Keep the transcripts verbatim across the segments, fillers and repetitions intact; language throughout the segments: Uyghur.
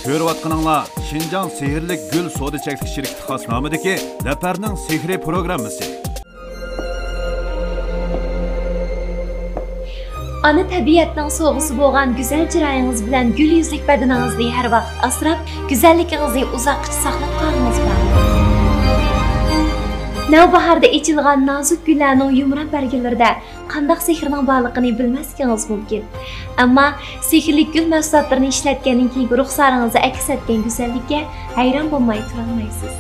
كۆرۈۋاتقىنىڭلار شىنجاڭ سېھىرلىك گۈل سودا چەكلىك شىركىتى خاس نامىدىكى لەپەرنىڭ سېھرىي پروگراممىسى. ئانا تەبىئەتنىڭ سوۋغىسى بولغان گۈزەل چىرايىڭىز بىلەن گۈل يۈزلۈك بەدىنىڭىزنى ھەر ۋاقىت ئاسراپ، گۈزەللىكىڭىزنى ئۇزاققىچە ساقلاپ قالغىڭىز بار. نەۋباھاردا ئېچىلغان نازۇك گۈللەرنىڭ يۇمران بەرگىلىرىدە قانداق سېھىرنىڭ بارلىقىنى بىلمەسلىكىڭىز مۇمكىن. ئەمما سېھىرلىك گۈل مەھسۇلاتلىرىنى ئىشلەتكەندىن كېيىنكى رۇخسارىڭىزدا ئەكس ئەتكەن گۈزەللىككە ھەيران بولماي تۇرالمايسىز.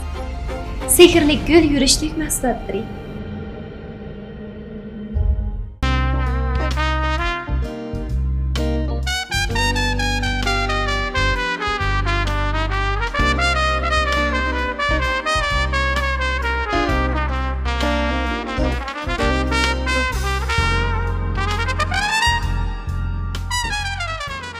سېھىرلىك گۈل يۈرۈشلۈك مەھسۇلاتلىرى.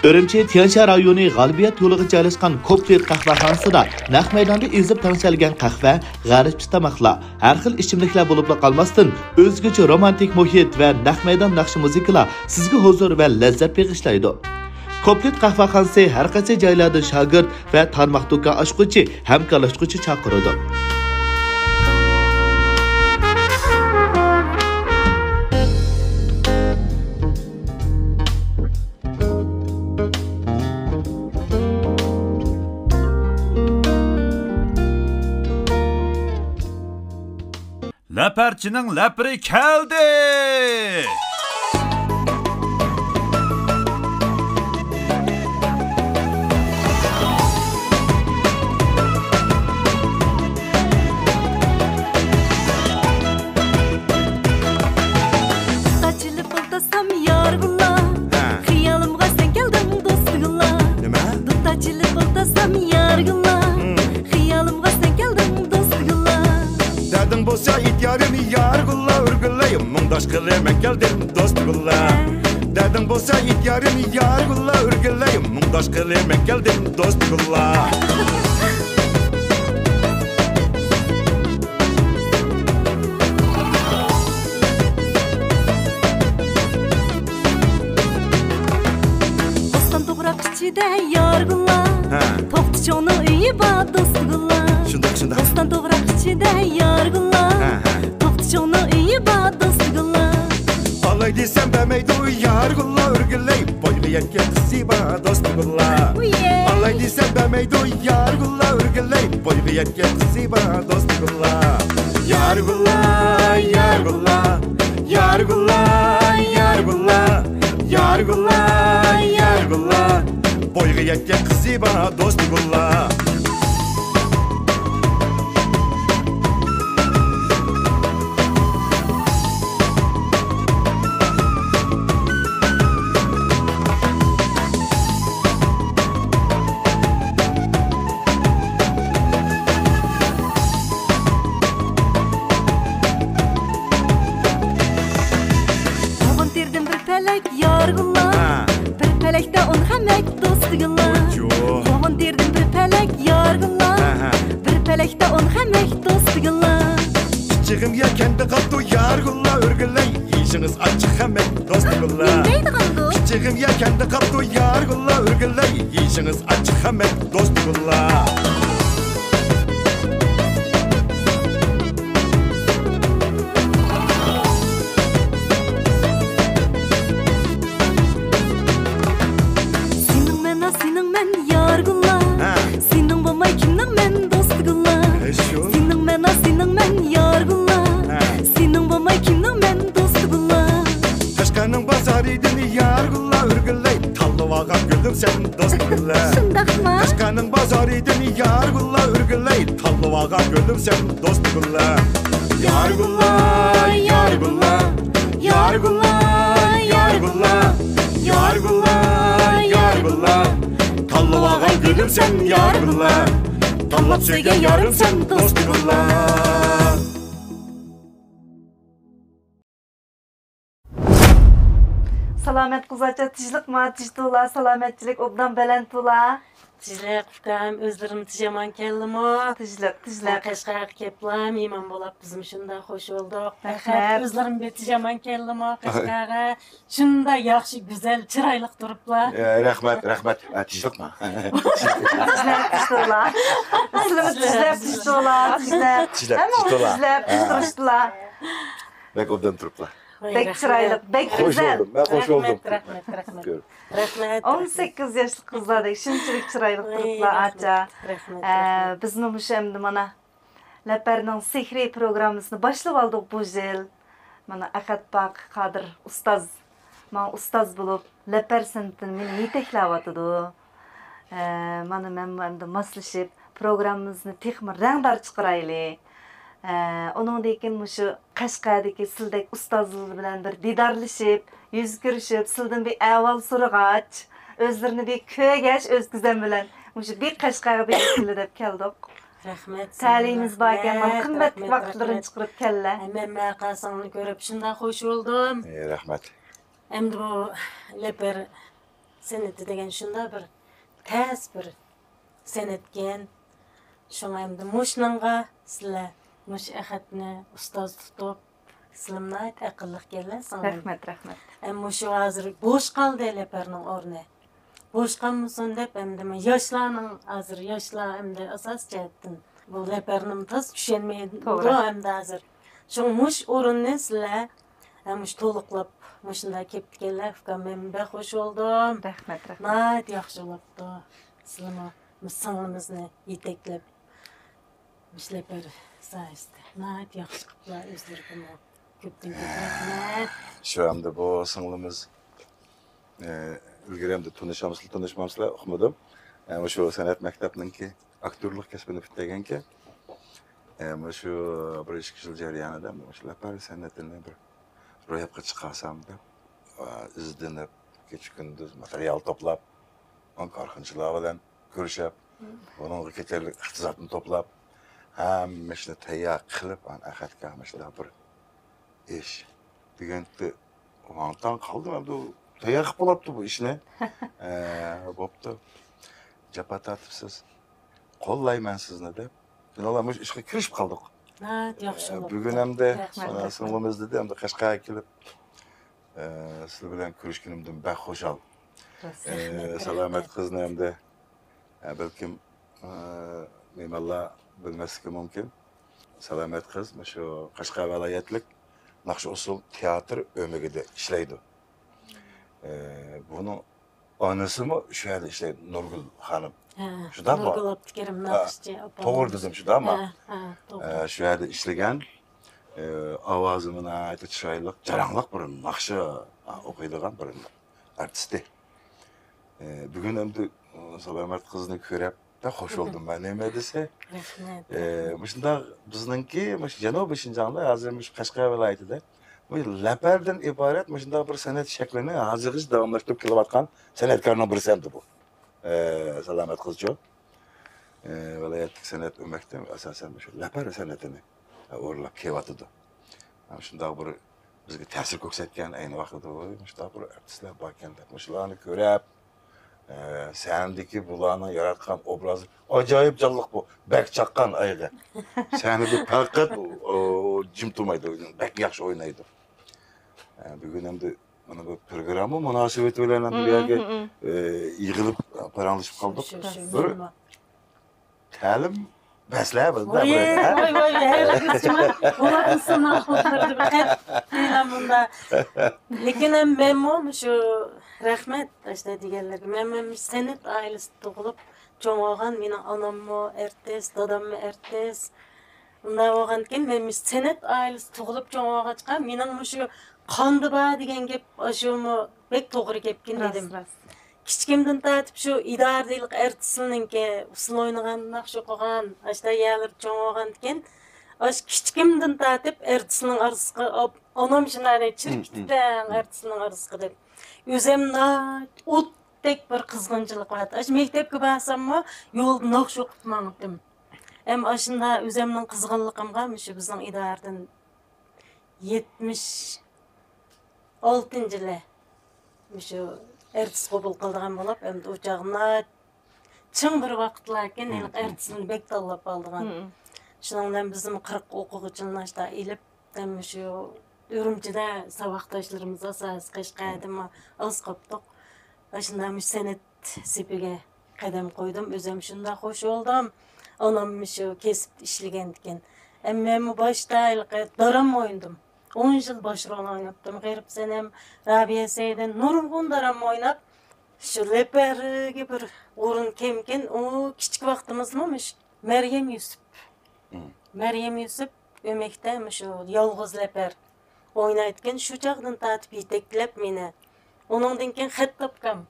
ئۈرۈمچى تيەنشان رايونى غالىبىيەت يولىغا جايلاشقان كوپلېت قەھۋەخانىسىدا نەق مەيداندا ئېزىپ تەڭشەلگەن قەھۋە، غەربچە تاماقلار، ھەر خىل ئىچىملىكلەر بولۇپلا قالماستىن، ئۆزگىچە رومانتىك مۇھىت ۋە نەق مەيدان ناخشا مۇزىكىلار سىزگە ھۇزۇر ۋە لەززەت بېغىشلايدۇ. كوپلېت قەھۋەخانىسى ھەر قايسى جايلاردا شاگىرت ۋە تارماق دۇكان ئاچقۇچى، ھەمكارلاشقۇچى چاقىرىدۇ. لەپەرچىنىڭ لەپىرى كەلدى! دۇتار چېلىپ ئولتۇرسام يارغۇلا، ھە. خىيالىمغا سەن كەلدىڭ دوستۇغۇلا. نېمە؟ دۇتار چېلىپ ئولتۇرسام يارغۇلا، ھىم. خىيالىمغا سەن كەلدىڭ دوستۇغۇلا. دەردىڭ بولسا ئېيت يارىم يارغۇلا، ئۆرگۈلەي مۇڭداش قىلىپ مەن كەلدىم دوستۇغۇلا. ھە. دەردىڭ بولسا ئېيت يارىم يارغۇلا، ئۆرگۈلەي مۇڭداش قىلىپ مەن كەلدىم دوستۇغۇلا. بوستان توغراق ئىچىدە يارغۇلا، ھە. توختىچوڭنىڭ ئۆيى بار دوستۇغۇلا. شۇنداق، شۇنداق. بوستان توغراق ئىچىدە يارغۇلا، ھە، ھە. توختىچوڭنىڭ ئۆيى بار دوستۇغۇلا. ئالاي دېسەم بەرمەيدۇ يارغۇلا، ئۆرگۈلەي بويغا يەتكەن قىزى بار دوستۇغۇلا. ئۇيە. ئالاي دېسەم بەرمەيدۇ يارغۇلا، ئۆرگۈلەي بويغا يەتكەن قىزى بار دوستۇغۇلا. يارغۇلا، يارغۇلا، يارغۇلا، يارغۇلا، يارغۇلا، يارغۇلا، بويغا يەتكەن قىزى بار دوستۇغۇلا. قوغۇن تېرىدىم بىر پەلەك يارغۇلا. ھە. بىر پەلەكتە ئون خەمەك دوستۇغۇلا. ۋوجۇ. قوغۇن تېرىدىم بىر پەلەك يارغۇلا. ھە، ھە. بىر پەلەكتە ئون خەمەك دوستۇغۇلا. پىچىقىم يەكەندە قاپتۇ يارغۇلا، ئۆرگۈلەي يېيىشىڭىز ئاچچىق خەمەك دوستۇغۇلا. نېمە دەيدىغاندۇ؟ پىچىقىم يەكەندە قاپتۇ يارغۇلا، ئۆرگۈلەي يېيىشىڭىز ئاچچىق خەمەك دوستۇغۇلا. سېنىڭ مەن، ھا، سېنىڭ مەن يارغۇلا. ھە. سېنىڭ بولماي كىمنىڭ مەن دوستىغۇلا؟ ھە، شۇ. سېنىڭ مەن، ھا، سېنىڭ مەن يارغۇلا. ھە. سېنىڭ بولماي كىمنىڭ مەن دوستىغۇلا؟ قەشقەرنىڭ بازىرىدىن يارغۇلا، ئۆرگۈلەي تاللىۋالغان گۈلۈم سەن دوستۇملا. شۇنداقمۇ؟ قەشقەرنىڭ بازىرىدىن يارغۇلا، ئۆرگۈلەي تاللىۋالغان گۈلۈم سەن دوستۇملا. يارغۇلا، يارغۇلا، يارغۇلا، يارغۇلا، يارغۇلا، يارغۇلا، تاللىۋالغان گۈلۈم سەن يارغۇلا، تاللاپ سۆيگەن يارىم سەن دوستۇملا. سالامەت قىزلارچە، تىنچلىقما، تىنچ تولا، سالامەتچىلىك ئوبدان بەلەنت تولا. تىنچلىق ئۇكام، ئۆزلىرىمچە يامان كەلدىمۇ؟ تىنچلىق، تىنچلىق. قەشقەرگە كەپلا مېھمان بولاپ بىزمۇ شۇنداق خوش بولدۇق. رەھمەت. ئەخەت، ئۆزلىرىم بىر يامان كەلدىمۇ قەشقەرگە؟ شۇنداق ياخشى، گۈزەل، چىرايلىق تۇرۇپلا. ئە، رەھمەت، رەھمەت. ئە، تىنچلىقما؟ تىنچلىق، تىنچ تولا. سىلىمۇ تىنچلىق، تىنچ تولا، تىنچلىق. تىنچلىق، ھەممە تىنچ تولا. تىنچلىق، ھە. تۇرۇشتىلا. بەك ئوبدان تۇرۇپلا. بەك چىرايلىق، بەك خوش گۈزەل. بولدۇم، مەن خوش بولدۇم. رەھمەت، رەھمەت، رەھمەت. رەھمەت. ئون سەككىز ياشلىق قىزلاردەك شۇنچىلىك چىرايلىق تۇرۇپلا، رەھمەت، ئاچا. رەھمەت، ئە، رەھمەت. بىزمۇ مۇشۇ ئەمدى مانا لەپەرنىڭ سېھرىي پروگراممىسىنى باشلىۋالدۇق بۇ يىل. مانا ئەخەت باقى قادىر ئۇستاز ماڭا ئۇستاز بولۇپ، لەپەر سەنئىتىنى مېنى يېتەكلەۋاتىدۇ. ئە، مانا مەنمۇ ئەمدى ماسلىشىپ، پروگراممىمىزنى تېخىمۇ رەڭدار چىقىرايلى. ئە، ئۇنىڭدىن كېيىن مۇشۇ قەشقەردىكى سىلدەك ئۇستازلار بىلەن بىر دىدارلىشىپ، يۈز كۆرۈشۈپ، سىلدىن بىر ئەھۋال سورىغاچ، ئۆزلىرىنى بىر كۆرگەچ، ئۆز كۆزۈم بىلەن مۇشۇ بىر قەشقەرگە بېرىپ كېلە دەپ كەلدۇق. رەھمەت. تەلىيىمىز باركەن، مانا قىممەتلىك ۋاقىتلىرىنى چىقىرىپ كەللە. مەن مەقەسىڭنى كۆرۈپ شۇنداق خوش بولدۇم. ئى، رەھمەت. ئەمدى بۇ لەپەر سەنئىتى دېگەن شۇنداق بىر تەس بىر سەنئەتكەن. شۇڭا ئەمدى مۇشۇنىڭغا سىلەر مۇشۇ ئەخەتنى ئۇستاز تۇتۇپ، سىلىم ناھايىتى ئەقىللىقكەنلەر سىڭلىم. رەھمەت، رەھمەت. ئەم مۇشۇ ھازىر بوش قالدى لەپەرنىڭ ئورنى. بوش قالمىسۇن دەپ ئەمدى ياشلارنىڭ ھازىر ياشلار ئەمدى ئاساسىي جەھەتتىن بۇ لەپەرنىمۇ تاز چۈشەنمەيدۇ توغرا. ئەمدى ھازىر. شۇڭا مۇشۇ ئورۇننى سىلەر ھە، مۇشۇ تولۇقلاپ مۇشۇنداق كەپتىكەنلەر، ئۇكام، مەن بەك خوش بولدۇم. رەھمەت، رەھمەت. ناھايىتى ياخشى بولۇپتۇ. سىلىمۇ مۇشۇ سىڭلىمىزنى يېتەكلەپ، مۇشۇ لەپەر سايىسىدە ناھايىتى ياخشى قىپلا ئۆزلىرىگىمۇ كۆپتىن كۆپ رەھمەت. شۇ ئەمدى بۇ سىڭلىمىز، ئە، ئىلگىرى ئەمدى تونۇشامسىلەر، تونۇشمامسىلەر، ئۇقمىدىم. ئە، مۇشۇ سەنئەت مەكتەپنىڭكى ئاكتورلۇق كەسپىنى پۈتتۈرگەنكەن. ئە، مۇشۇ بىر ئىككى يىل جەريانىدا مۇشۇ لەپەر سەنئىتىنى بىر روياپقا چىقارسام دەپ، ئە، ئىزدىنىپ، كېچە-كۈندۈز ماتېرىيال توپلاپ، كارخانىچىلار بىلەن كۆرۈشۈپ، بۇنىڭغا كېتەرلىك ئىقتىسادنى توپلاپ، ھەممە ئىشنى تەييار قىلىپ، ئەخەتكە مۇشۇنداق بىر ئىش دېگەنتى ۋاڭ-تاڭ قالدىم، ئەمدى تەييار قىلىپ بولاپتۇ بۇ ئىشنى. ئە، بوپتۇ. جاپا تارتىپسىز. قوللايمەن سىزنى دەپ، شۇنداقلا مۇشۇ ئىشقا كىرىشىپ قالدۇق. ناھايىتى ياخشى ئە، بولۇپتۇ. بۈگۈن ئەمدى، رەھمەت، ئە، رەھمەت. سىڭلىمىز دېدى، ئەمدى قەشقەرگە كېلىپ، ئە، سىز بىلەن كۆرۈشكىنىمدىن بەك خۇشال. ئە، رەھمەت، سالامەت رەھمەت. قىزنى ئەمدى، ئە، بەلكىم، ئە، مېھمانلار بىلمەسلىكى مۇمكىن. سالامەت قىز مۇشۇ قەشقەر ۋىلايەتلىك ناخشا ئۇسسۇل تىياتىر ئۆمىكىدە ئىشلەيدۇ. ئە، بۇنىڭ ئانىسىمۇ شۇ يەردە ئىشلەيدۇ، نۇرگۈل خانىم. ھە، شۇنداقمۇ؟ نۇرگۈل ئابدۇكېرىم ھە، ناخشىچى ئاپام. توغرا دېدىم، شۇنداقمۇ؟ ھە، ھە، توغرا. ئە، شۇ يەردە ئىشلىگەن. ئە، ئاۋازىمۇ ناھايىتى چىرايلىق، جاراڭلىق بىر ناخشا، ئە، ئوقۇيدىغان بىر ئارتىستى. ئە، بۈگۈن ئەمدى، ئە، سالامەت قىزنى كۆرۈپ، بەك خوش بولدۇم مەن. نېمە دېسە، رەھمەت. ئە، مۇشۇنداق بىزنىڭكى، مۇشۇ جەنۇبىي شىنجاڭدا، ھازىر مۇشۇ قەشقەر ۋىلايىتىدە، بۇ لەپەردىن ئىبارەت مۇشۇنداق بىر سەنئەت شەكلىنى ھازىرغىچە داۋاملاشتۇرۇپ كېلىۋاتقان سەنئەتكارنىڭ بىرسى ئەمدى بۇ. ئە، سالامەت قىزچۇ. ئە، ۋىلايەتلىك سەنئەت ئۆمەكتە ئاساسەن مۇشۇ لەپەر سەنئىتىنى ئورۇنلاپ كېلىۋاتىدۇ. شۇنداق بىر بىزگە تەسىر كۆرسەتكەن، ئەينى ۋاقىتتا، ۋوي، مۇشۇنداق بىر ئارتىسلار باركەن دەپ، مۇشۇلارنى كۆرۈپ، ئە، سەھنىدىكى بۇلارنىڭ ياراتقان ئوبرازى ئاجايىپ جانلىق بۇ. بەك چاققان ئايىغى. سەھنىدە پەقەت، ئۇ، ئۇ، جىم تۇرمايدۇ، بەك ياخشى ئوينايدۇ. ئە، بۈگۈن ئەمدى مانا بۇ پروگرامما مۇناسىۋىتى بىلەن ئەمدى بۇ يەرگە، ئە، يىغىلىپ پاراڭلىشىپ قالدۇق. شۇ، شۇ، بىر شۇ. تەلىم بەسلە بىزدە ۋاي، بىر، ھە؟ ۋاي، ۋاي، ھەرگىزمۇ بۇلارنى سىناپ ئولتۇردۇم. قەتئىيلا مۇنداق. لېكىن ھەم مەنمۇ مۇشۇ رەھمەت ئاشۇنداق دېگەنلەرگە. مەن، مەن مۇشۇ سەنئەت ئائىلىسىدە تۇغۇلۇپ چوڭ بولغان. مېنىڭ ئاناممۇ ئارتىس، داداممۇ ئارتىس. ئۇنداق بولغاندىكىن مەن مۇشۇ سەنئەت ئائىلىسىدە تۇغۇلۇپ چوڭ بولغاچقا، مېنىڭ مۇشۇ قاندا بار دېگەن گەپ ئاشۇمۇ بەك توغرا گەپكەن دېدىم. راست، راست. كىچىكىمدىن تارتىپ شۇ ئىدارىدىلىق ئارتىسلىرىنىڭكى ئۇسسۇل ئوينىغان، ناخشا ئوقۇغان، ئاشۇنداق يەرلەردە چوڭ بولغاندىكىن، ئاشۇ كىچىكىمدىن تارتىپ ئارتىسنىڭ ئارىسىغا ئاپ-، ئانام شۇنداق چىرىپ كېتىپ، ئارتىسنىڭ ئارىسىغا دەپ. ئۆزۈم ناھايىتى ئوتتەك بىر قىزغىنچىلىق بار. ئاشۇ مەكتەپكە بارساممۇ يولدا ناخشا ئوقۇپ ماڭاتتىم. ھەم ئاشۇنداق ئۆزۈمنىڭ قىزغىنلىقىمغا مۇشۇ بىزنىڭ ئىدارىدىن يەتمىش ئالتىنچى يىلى مۇشۇ ئارتىس قوبۇل قىلىدىغان بولۇپ، ئەمدى ئۇ چاغدا چىڭ بىر ۋاقىتلاركەن، ھېلىقى ئارتىسنى بەك تاللاپ ئالىدىغان. شۇنىڭ بىلەن بىزمۇ قىرىق ئوقۇغۇچىلارنى ئاشتا ئېلىپ، مۇشۇ ئۈرۈمچىدە ساۋاقداشلىرىمىز ئاساسىي قەشقەردىمۇ ئاز قاپتۇق. ئاشۇنداق مۇشۇ سەنئەت سېپىگە قەدەم قويدۇم. ئۆزۈم شۇنداق خوش بولدۇم. ئانام مۇشۇ كەسىپتە ئىشلىگەنىكەن. ئەمما مەنمۇ باشتا ھېلىقى دارام ئوينىدىم. ئون يىل باش رول ئويناپتىم. غېرىب سەنەم، رابىيە سەيدىن، نۇرغۇن دارام ئويناپ، شۇ لەپەرگە بىر ئورۇن كەمكەن. ئۇ كىچىك ۋاقتىمىزمۇ مۇشۇ مەريەم يۈسۈپ. مەريەم يۈسۈپ ئۆمەكتە مۇشۇ يالغۇز لەپەر ئوينايدىكەن. شۇ چاغدىن تارتىپ يېتەكلەپ مېنى. ئۇنىڭدىن كېيىن خەتتاپكام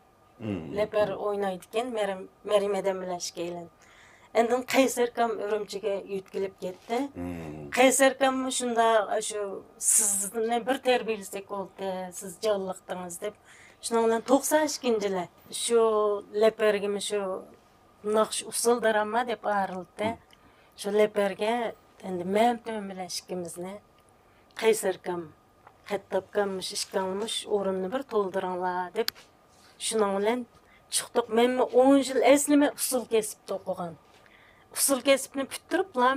لەپەر ئوينايدىكەن، مەريەم، مەريەم ئادەم بىلەن ئىككىيلەن. ئاندىن قەيسەركام ئۈرۈمچىگە يۆتكىلىپ كەتتى. قەيسەركاممۇ شۇنداق، ئاشۇ سىزنى بىر تەربىيەلىسەك بولدى، سىز جانلىقتىڭىز دەپ. شۇنىڭ بىلەن توقسان ئىككىنچى يىلى شۇ لەپەرگىمۇ شۇ ناخشا ئۇسسۇل دارامما دەپ ئايرىلدى. شۇ لەپەرگە ئەمدى مەمتىمىن بىلەن ئىككىمىزنى قەيسەركام، خەتتاپكام، مۇشۇ ئىككىڭلار مۇشۇ ئورۇننى بىر تولدۇرۇڭلار دەپ، شۇنىڭ بىلەن چىقتۇق. مەنمۇ ئون يىل ئەسلىمە ئۇسسۇل كەسىپتە ئوقۇغان. ئۇسسۇل كەسىپنى پۈتتۈرۈپلا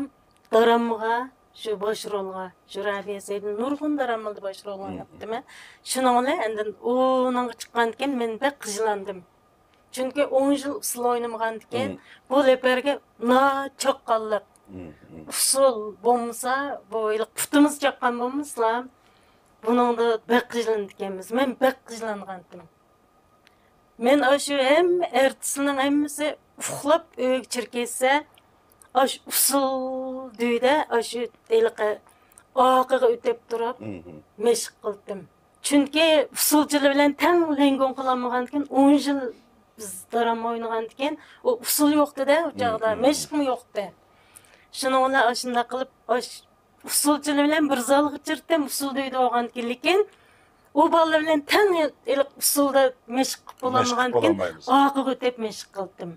داراممىغا، شۇ باش رولغا، شۇ رابىيە سەيدىن نۇرغۇن داراممىلاردا باش رول ئويناپتىمەن. شۇنىڭ بىلەن ئاندىن ئۇنىڭغا چىققانكەن مەن بەك قىجىلاندىم. چۈنكى ئون يىل ئۇسسۇل ئوينىمىغاندىكىن، بۇ لەپەرگە ناچاققانلىق. ئۇسسۇل بولمىسا، بۇ ھېلىقى پۇتىمىز چاققان بولمىسىلا، بۇنىڭدا بەك قىجىلىنىدىكەنمىز. مەن بەك قىجىلانغانتىم. مەن ئاشۇ ھەممە ئارتىسلارنىڭ ھەممىسى ئۇخلاپ ئۆيگە چىرىپ كەتسە، ئاشۇ ئۇسسۇل دۆيدە ئاشۇ ھېلىقى ئارقىغا ئۆتۈپ تۇرۇپ مەشىق قىلدىم. چۈنكى ئۇسسۇلچىلار بىلەن تەڭ لەڭگۇڭ قىلالمىغاندىكىن، ئون يىل بىز دارامما ئوينىغاندىكىن، ئۇ ئۇسسۇل يوقتىدە ئۇ چاغدا، مەشىقمۇ يوقتى. شۇنىڭ بىلەن ئاشۇنداق قىلىپ، ئاش-، ئۇسسۇلچىلار بىلەن بىر زالغا چىرتتىم، ئۇسسۇل دۆيدە بولغاندىكىن، لېكىن ئۇ بالىلار بىلەن تەڭ ھېلىقى ئۇسسۇلدا مەشىق قىلالمىغاندىكىن، ئارقىغا ئۆتۈپ مەشىق قىلدىم.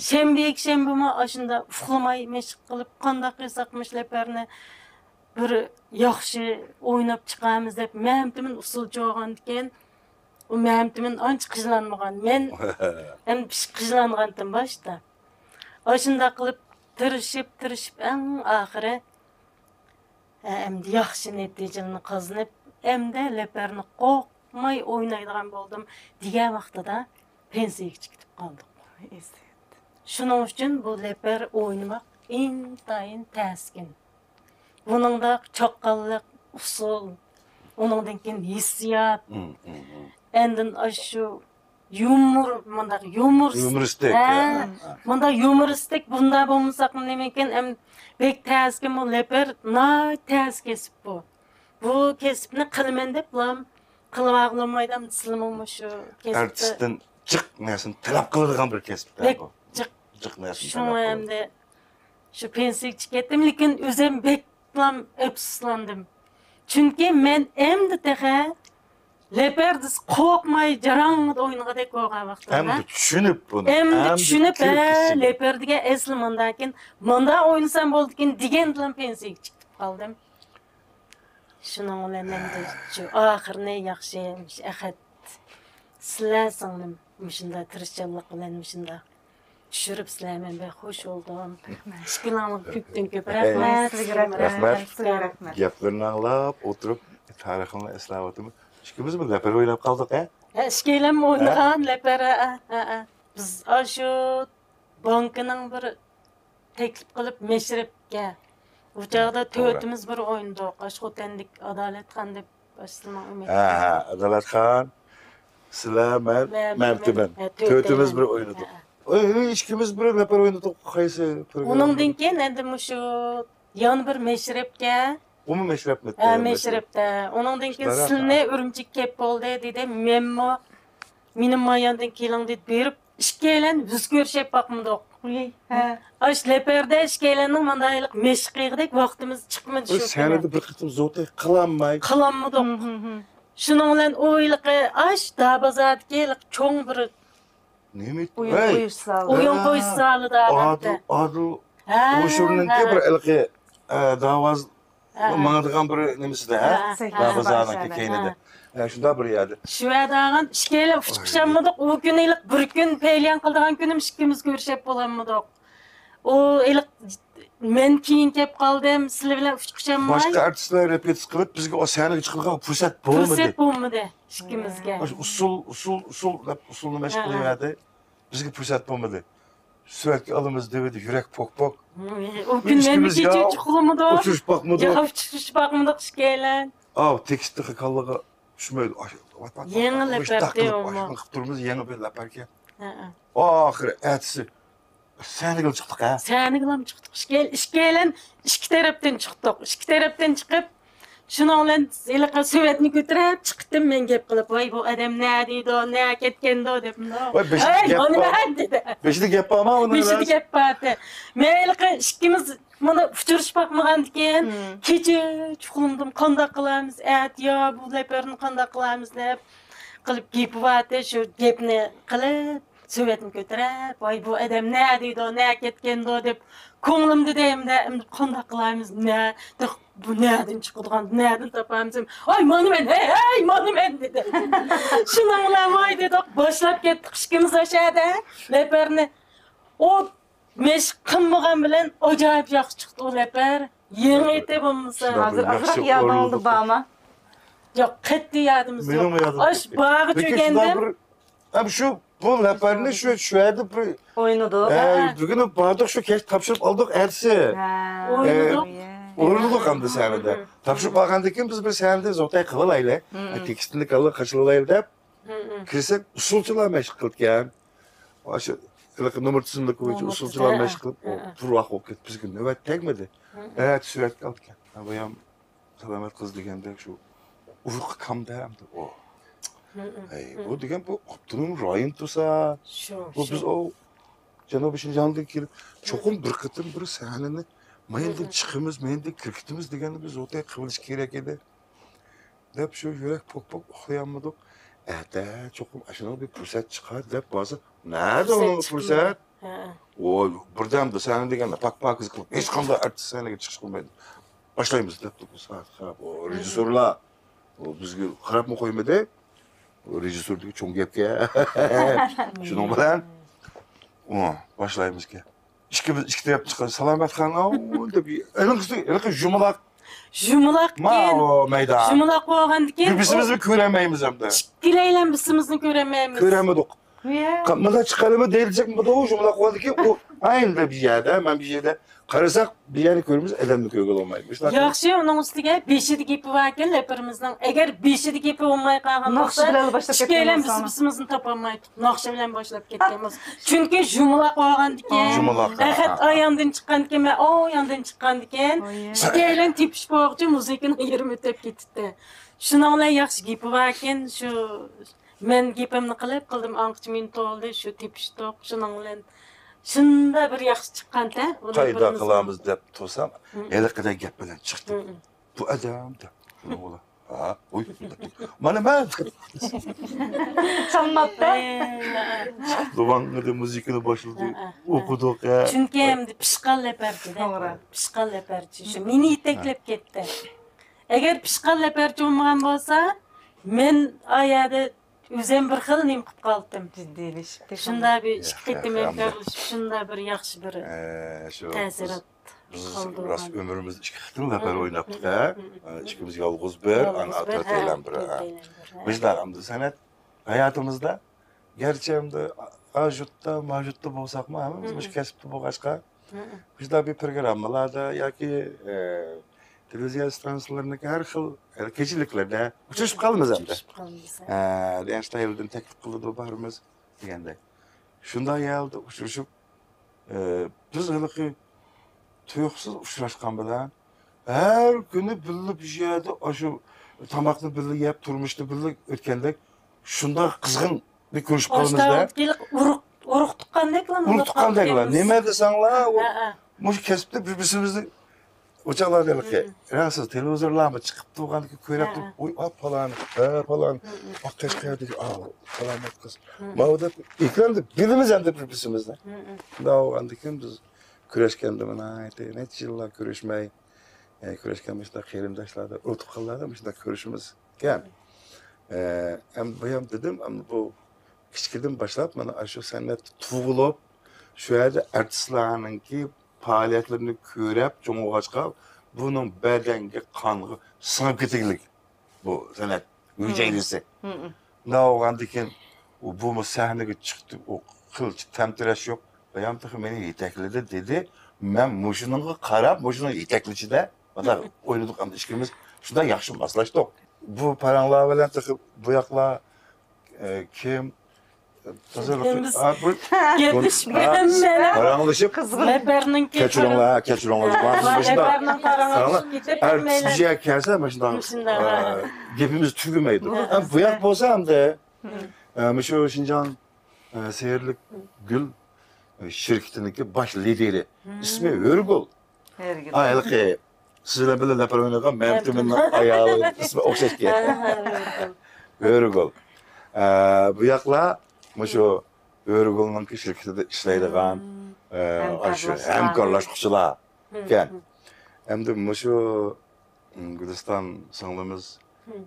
شەنبە، يەكشەنبىمۇ ئاشۇنداق ئۇخلىماي مەشىق قىلىپ، قانداق قىلساق مۇشۇ لەپەرنى بىر ياخشى ئويناپ چىقارمىز دەپ، مەمتىمىن ئۇسسۇلچى بولغاندىكىن، ئۇ مەمتىمىن ئانچە قىجىلانمىغان. مەن ھەم قىجىلانغانتىم باشتا. ئاشۇنداق قىلىپ تىرىشىپ، تىرىشىپ، ئەڭ ئاخىرى، ھە، ئەمدى ياخشى نەتىجىلەرنى قازىنىپ، ئەمدى لەپەرنى قورقماي ئوينايدىغان بولدۇم دېگەن ۋاقتىدا پېنسىيەگە چىقىپ قالدۇق. شۇنىڭ ئۈچۈن بۇ لەپەر ئوينىماق ئىنتايىن تەسكىن. بۇنىڭدا چاققانلىق، ئۇسسۇل، ئۇنىڭدىن كېيىن ھېسسىيات، ئاندىن ئاشۇ يۇمۇر، مۇنداق يۇمۇر، يۇمۇرىستىك. ھە، ھە، ھە. مۇنداق يۇمۇرىستىك، بۇنداق بولمىساق نېمىكىن، ئەم، بەك تەسكىن بۇ لەپەر، ناھايىتى تەس كەسىپ بۇ. بۇ كەسىپنى قىلىمەن دەپلا قىلىۋالغىلى بولمايدۇ، سىلىمۇ مۇشۇ كەسىپتە. ئارتىستتىن جىق نەرسىنى تەلەپ قىلىدىغان بىر كەسىپ بەك بۇ. جىق. جىق نەرسىنى شۇڭا تەلەپ قىلىدۇ. ئەمدى شۇ پېنسىيەگە چىقىپ كەتتىم، لېكىن ئۆزۈم بەكلا ئەپسۇسلاندىم. چۈنكى مەن ئەمدى تېخى لەپەردىن قورقماي جاراڭ ئوينىغۇدەك بولغان ۋاقتىمدا. ئەمدى چۈشىنىپ بۇنى. ئەمدى ئەمدى چۈشىنىپ، كۆرۈپ ھە، كېسىلى. لەپەر دېگەن ئەسلى مۇنداكىن، مۇنداق ئوينىسام بولىدىكىن دېگەندىلا پېنسىيەگە چىقىپ قالدىم. شۇنىڭ بىلەن ئەمدى شۇ ئاخىرىنى ياخشى، مۇشۇ ئەخەت سىلەر سىڭلىم مۇشۇنداق تىرىشچانلىق بىلەن مۇشۇنداق چۈشۈرۈپ سىلەر، مەن بەك خوش بولدۇم. ئىككىلەڭلارغا كۆپتىن كۆپ رەھمەت. سىزگە رەھمەت. رەھمەت. سىزگە رەھمەت. گەپلىرىنى ئاڭلاپ ئولتۇرۇپ، تارىخىمنى ئەسلەۋاتىمەن. ئىككىمىزمۇ لەپەر ئويناپ قالدۇق، ھە؟ ھە، ئىككىيلەنمۇ ئوينىغان لەپەر، ھە، ھە، ھە. بىز ئاشۇ بانكىنىڭ بىر تەكلىپ قىلىپ مەشرەپكە. ئۇ چاغدا توغرا. تۆتىمىز بىر ئوينىدۇق. ئاشۇ خوتەندىكى ئادالەتخان دەپ ئاشۇ سىلىنىڭ ئۈمىد. ھە، ھە، ئادالەتخان، سىلەر، مەن، مەن، مەمتىمىن. مەن، ھە، تۆتىمىز بىر ئوينىدۇق. ھە. ئۆي، ئۆي، ئىككىمىز بىر لەپەر ئوينىدۇق. قايسى پروگراممىدا؟ ئۇنىڭدىن كېيىن ئەمدى مۇشۇ يەنە بىر مەشرەپكە. ئۇمۇ مەشرەپمىتى؟ ھە، مەشرەپتە. ئۇنىڭدىن كېيىن سىلىنى ئۈرۈمچىگە كەپ بولدى دېدى. مەنمۇ، مېنىڭ ماياندىن كېلىڭ دېدى. بېرىپ ئىككىيلەن يۈز كۆرۈشۈپ باقمىدۇق. ھە. ئاش لەپەردە ئىككىيلەننىڭ مانداق ھېلىقى مەشىق قىلغۇدەك ۋاقتىمىز چىقمىدى شۇ كۈنى. سەھنىدە بىر قېتىم زوتى قىلالماي. قىلالمىدۇق. شۇنىڭ بىلەن ئۇ ھېلىقى ئاش دابازاردىكى ھېلىقى چوڭ بىر نېمە ئويۇن قويۇش زالى. ئويۇن قويۇش زالىدا ئادىل، ئادىل ھە، ئوشۇرنىڭكى ھە. بىر ھېلىقى، ئە، داۋاز ھە. ماڭىدىغان بىر نېمىسىدە، ھە؟ ھە، ھە. بازارنىڭ كەينىدە. ھە، شۇنداق بىر يەردە. شۇ يەردە ئالغان ئىككىيلەن ئۇچۇپ ئۇچالمىدۇق. ئۇ كۈنى ھېلىقى بىر كۈن پەيلىيان قىلىدىغان كۈنىمىز ئىككىمىز كۆرۈشۈپ بولالمىدۇق. ئۇ ھېلىقى مەن كېيىن كەپ قالدىم، سىلەر بىلەن ئۇچۇپ ئۇچالماي. باشقا ئارتىسلار رېپېتىتسىيە قىلىپ، بىزگە ئۇ سەھنىگە چىقىدىغان پۇرسەت بولمىدى. پۇرسەت بولمىدى ئىككىمىزگە. ئاشۇ ئۇسسۇل، ئۇسسۇل، ئۇسسۇل دەپ ئۇسسۇلنى مەشىق قىلىۋەردى. بىزگە پۇرسەت بولمىدى. سۈرەتكە ئالىمىز دېۋىدى، يۈرەك پوك-پوك. ئۇ كۈنلەرنى كېچە ئۇخلىمىدۇق. ئۇچرىشىپ باقمىدۇق. ياق، ئۇچرىشىپ باقمىدۇق ئىككىيلەن. ئاۋۇ تېكىست تېخى كاللىغا چۈشمەيدۇ. يېڭى لەپەر قىلىپ تۇرىمىز، يېڭى بىر لەپەركەن. ئاخىرى ئەتىسى سەھنىگىلا چىقتۇق ھە. سەھنىگىلا چىقتۇق. ئىككىيلەن، ئىككىيلەن ئىككى تەرەپتىن چىقتۇق. ئىككى تەرەپتىن چىقىپ، شۇنىڭ بىلەن ھېلىقى سۆۋەتنى كۆتۈرۈپ چىقتىم مەن گەپ قىلىپ، ۋاي بۇ ئادەم نە دەيدۇ، نە كەتكەندۇ دەپ مۇنداق. ۋاي بېشىدا گەپ بار. دېدى. بېشىدا گەپ بارمۇ ئۇنىڭ؟ بېشىدا گەپ بار ئىدى. مەن ھېلىقى ئىككىمىز مانا ئۇچرىشىپ باقمىغاندىكىن، كېچە ئۇخلىمىدىم، قانداق قىلارمىز، ئەتە يا بۇ لەپەرنى قانداق قىلارمىز دەپ قىلىپ گېپى بار ئىدى، شۇ گەپنى قىلىپ، سۆۋەتنى كۆتۈرۈپ، ۋاي بۇ ئادەم نە دەيدۇ، نە كەتكەندۇ دەپ كۆڭلۈمدە دەيمەن، ئەمدى قانداق قىلايمىز، نە، بۇ نەدىن چىقىدىغان، نەدىن تاپامىز؟ ۋاي مانا مەن، ھەي، ھەي، مانا مەن دېدى. شۇنىڭ بىلەن ۋاي دېدۇق، باشلاپ كەتتۇق ئىككىمىز ئاشۇ يەردە لەپەرنى. ئۇ مەشىق قىلمىغان بىلەن ئاجايىپ ياخشى چىقتى ئۇ لەپەر. يېڭى ئىدى بولمىسا. ھازىر ئازراق يادىڭىزدا بارمۇ؟ ياق، قەتئىي يادىمىزدا يوق. مېنىڭمۇ يادىمدا يوق. ئاش باغا چۆگەندىم. ھەم شۇ، بۇ لەپەرنى شۇ، شۇ يەردە بىر ئوينىدۇق. بۈگۈن باردۇق، شۇ كەچ تاپشۇرۇپ ئالدۇق ئەتىسى. ئوينىدۇق. ئوينىدۇق ئەمدى سەھنىدە. تاپشۇرۇپ ئالغاندىن كېيىن بىز بىر سەھنىدە زوتەي قىلىۋالايلى. تېكىستنى كاللا قاچىلىۋالايلى دەپ كىرسەك، ئۇسسۇلچىلار مەشىق قىلىدىكەن. ئاشۇ ھېلىقى نومۇر تىزىملىك بويىچە ئۇسسۇلچىلار مەشىق قىلىپ، بىر ۋاق بولۇپ كەتتى. بىزگە نۆۋەت تەگمىدى. ئەتە سۈرەتكە ئالدىكەن. بۇيام سالامەت قىز دېگەندەك شۇ ئۇرۇق كامدا ئەمدى ئۇ. ھەي، بۇ دېگەن بۇ ئاپتونوم رايون تۇرسا، بۇ بىز ئۇ جەنۇبىي شىنجاڭدىن كېلىپ، چوقۇم بىر قېتىم بىر سەھنىنى مايىندىن چىقىمىز، مايىندىن كىركىتىمىز دېگەننى بىز ئوتەي قىلىش كېرەك ئىدى. دەپ شۇ يۈرەك پوك-پوك ئۇخلىيالمىدۇق. ئەتە چوقۇم ئاشۇنداق بىر پۇرسەت چىقار دەپ بارسا، نەدە ئۇنىڭ پۇرسەت؟ ۋوي، بىردەمدە سەھنە دېگەندە پاك-پاكىز قىلىپ، ھېچقانداق ئارتىس سەھنىگە چىقىش قىلمايدۇ. باشلايمىز دەپتۇ بۇ سائەتكە قاراپ، ئۇ رېژىسسورلار. ئۇ بىزگە قاراپمۇ قويمىدى. ئۇ رېژىسسوردىكى چوڭ گەپكە. شۇنىڭ بىلەن، ئۇ، باشلايمىزكەن. ئىككىمىز ئىككى تەرەپتىن چىقىپ، سالامەت خان، ئاۋۇ دەپ، ئېنىقىسى، ھېلىقى يۇمىلاق. يۇمىلاق ماۋۇ مەيدان. يۇمىلاق بولغاندىكىن بىر-بىرىمىزنى كۆرەلمەيمىز ئەمدى. ئىككىلەيلەن بىر-بىرىمىزنى كۆرەلمەيمىز. كۆرەلمىدۇق. مۇنداق چىقارمۇ دەيدىكەن، بۇ يۇمىلاق بولغاندىكىن، ئۇ ئاينىدا بىر يەردە، مەن بىر يەردە قارىساق، بىر يەرنى كۆرىمىز، ئادەمنى كۆرگىلى بولمايمىز. ياخشى، ئۇنىڭ ئۈستىگە بېشىدا گېپى باركەن، لەپىرىمىزنىڭ. ئەگەر بېشىدا گېپى بولماي قالغان بولسا، ئىككىيلەن بىر-بىرىمىزنى تاپالمايتتۇق. ناخشا بىلەن باشلاپ كەتكەن بولسا. چۈنكى يۇمىلاق بولغاندىكىن، يۇمىلاق، ئەخەت ئا ياندىن چىققاندىكىن، مەن ئو ياندىن چىققاندىكىن، ئىككىيلەن تېپىشىپ بولغۇچە مۇزىكىنىڭ يېرىمى ئۆتۈپ كېتىپتى. شۇنىڭ بىلەن ياخشى گېپى باركەن، شۇ مەن گېپىمنى قىلىپ قىلدىم، ئاڭقىچە مېنى توۋلىدى، شۇ تېپىشتۇق، شۇنىڭ بىلەن شۇنداق بىر ياخشى چىققانتى. قايدا قىلامىز دەپ تۇرسام، ھېلىقىدەك گەپ بىلەن چىقتى. بۇ ئادەم دەپ. ھا، ئۇي، مانا مەن. چالماپتۇ. لۇۋاڭ دېدى، مۇزىكىنى باشلىدى. ئوقۇدۇق، ھە. چۈنكى ئەمدى پىشقان لەپەرچى-دە. توغرا. پىشقان لەپەرچى. شۇ مېنى يېتەكلەپ كەتتى. ئەگەر پىشقان لەپەرچى بولمىغان بولسا، مەن ئا يەردە ئۆزۈم بىر خىل نېمە قىلىپ قالدىم. جىددىيلىشىپ كېتىڭ. شۇنداق بىر ئىككى قېتىم ھەمكارلىشىپ، شۇنداق بىر ياخشى بىر تەسىرات. بىز راست ئۆمرىمىزدە ئىككى قېتىم لەپەر ئويناپتۇق، ھە؟ ئىككىمىز يالغۇز بىر، ئانا تۆتەيلەن بىر. مۇشۇنداق ئەمدى سەنئەت ھاياتىمىزدا، گەرچە ئەمدى ئا يۇرتتا، ما يۇرتتا بولساقمۇ، ھەممىمىز مۇشۇ كەسىپتە بولغاچقا، مۇشۇنداق بىر پروگراممىلاردا ياكى، ئە، تېلېۋىزىيە ئىستانسىلىرىنىڭكى ھەر خىل، ئە، كېچىلىكلەردە ئۇچرىشىپ قالىمىز ئەمدى. ئۇچرىشىپ قالىمىز، ھە. ئە، دېگەن شۇنداق يەردىن تەكلىپ قىلىدۇ، بارىمىز دېگەندەك. شۇنداق يەردە ئۇچرىشىپ، ئە، بىز ھېلىقى تۇيۇقسىز ئۇچراشقان بىلەن ھەر كۈنى بىللە بىر يەردە ئاشۇ تاماقنى بىللە يەپ، تۇرمۇشنى بىللە ئۆتكەندەك شۇنداق قىزغىن بىر كۆرۈشۈپ قالىمىز-دە. ئۇرۇق، ئۇرۇق تۇغقاندەكلا، ئۇرۇق تۇغقاندەكلا. نېمە دېسەڭلار، مۇشۇ كەسىپتە بىر-بىرىمىزنى ئۇ چاغلاردا ھېلىقى، راستسىز تېلېۋىزورلارمۇ چىقىپتۇ، ئۇغاندىكى كۆرەپ تۇرۇپ، ۋاي، ئا، پالان، ھە، پالان، ئا، قەشقەردىكى، ئا، پالان قىز. ماۋۇ دەپ ئېكراندا بىلىمىز ئەمدى بىر-بىرىمىزنى. شۇنداق بولغاندىكىن بىز كۆرۈشكەندە ناھايىتى نەچچە يىللار كۆرۈشمەي، ئە، كۆرۈشكەن مۇشۇنداق قېرىنداشلاردا، ئۇنتۇپ قالغانلاردا مۇشۇنداق كۆرۈشىمىز كەم. ئە، ئەمدى بايام دېدىم، ئەمدى بۇ كىچىكىدىن باشلاپ مانا ئاشۇ سەنئەتتە تۇغۇلۇپ، شۇ يەردە ئارتىسلارنىڭكى پائالىيەتلىرىنى كۆرۈپ چوڭ بولغاچقا، بۇنىڭ بەدەنگە، قانغا سىڭىپ كېتىگلىك بۇ سەنئەت مۈجەيدىسى. مۇنداق بولغاندىكىن، ئۇ، بۇمۇ سەھنىگە چىقتى، ئۇ قىلچە تەمتىرەش يوق. بايام تېخى مېنى يېتەكلىدى دېدى. مەن مۇشۇنىڭغا قاراپ، مۇشۇنىڭ يېتەكلىشىدە مۇنداق ئوينىدۇق، ئەمدى ئىككىمىز شۇنداق ياخشى ماسلاشتۇق. بۇ پاراڭلار بىلەن تېخى بۇ ياقلار، ئە، كىم؟ تازا بىر، ئىككىمىز ھە، بىر گەپلىشىپ ھەممەيلەن پاراڭلىشىپ، قىزغىن. لەپەرنىڭكى كەچۈرۈڭلار، كەچۈرۈڭلار. ۋە مۇشۇنداق لەپەرنىڭ پاراڭلىشىپ كېتىپ ھەممەيلەن. ئەر كىشىگە كەلسە مۇشۇنداق، مۇشۇنداق، ئە، گېپىمىز تۈگىمەيدۇ. ھە. ئە، بۇ ياق بولسا ئەمدى، ئە، مۇشۇ شىنجاڭ، ئە، سېھىرلىك گۈل، ئە، شىركىتىنىڭكى باش لىدىرى. ئىسمى ھۆرگۈل. ھۆرگۈل. ئا، ھېلىقى سىز بىلەن بىللە لەپەر ئوينىغان مەمتىمىننىڭ ئايالى ئىسمى ئوخشاش كېلىدۇ. ھۆرگۈل. ئە، بۇ ياقلار مۇشۇ ھۆرگۈلنىڭكى شىركىتىدە ئىشلەيدىغان، ئە، ئاشۇ ھەمكارلاشقۇچىلار ئىكەن. ئەمدى مۇشۇ، م، گۈلىستان سىڭلىمىز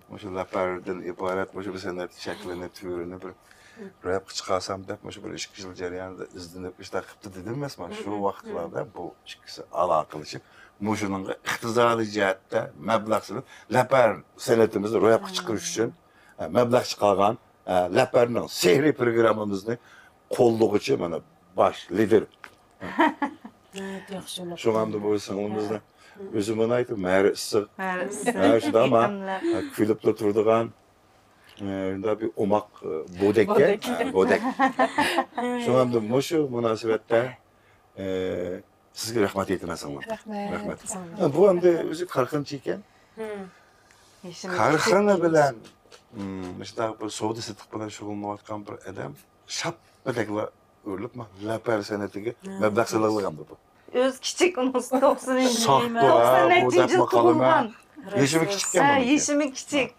مۇشۇ لەپەردىن ئىبارەت مۇشۇ بىر سەنئەت شەكلىنى، تۈرىنى بىر روياپقا چىقارسام دەپ، مۇشۇ بىر ئىككى يىل جەريانىدا ئىزدىنىپ، ئىشتاق قىپتۇ دېدىم ئەمەسمۇ؟ شۇ ۋاقىتلاردا بۇ ئىككىسى ئالاقىلىشىپ، مۇشۇنىڭغا ئىقتىسادىي جەھەتتە مەبلەغ سېلىپ، لەپەر سەنئىتىمىزنى روياپقا چىقىرىش ئۈچۈن، ئە، مەبلەغ چىقارغان، ئە، لەپەرنىڭ سېھرىي پروگراممىمىزنى قوللىغۇچى مانا باش لىدىر. ناھايىتى ياخشى بولۇپتۇ. شۇڭا ئەمدى بۇ سىڭلىمىزنى ئۆزىمۇ ناھايىتى مەرى ئىسسىق. مەرى ئىسسىق. ھە، شۇنداقما؟ ھە، كۈلۈپلا تۇرىدىغان، ئە، شۇنداق بىر ئوماق، ئە، بودەككە. بودەك. ھە، بودەك. شۇڭا ئەمدى مۇشۇ مۇناسىۋەتتە، ئە، سىزگە رەھمەت ئېيتىمەن سىڭلىم. رەھمەت. رەھمەت. ھە، بۇ ئەمدى ئۆزى كارخانىچى ئىكەن. كارخانا بىلەن، م، مۇشۇنداق بىر سودا سېتىق بىلەن شۇغۇللىنىۋاتقان بىر ئادەم شاپپىدەكلا ئۇرۇلۇپ، ما، لەپەر سەنئىتىگە مەبلەغ سېلىۋالغان بۇ. ئۆزى كىچىك، ئۇنىڭ توقسىنىنچى، ساختۇ، ھە، بۇ توقسان نەچچىنچى يىل تۇغۇلغان. يېشىمۇ كىچىككەن ھە، بۇنىڭكى. يېشىمۇ كىچىك.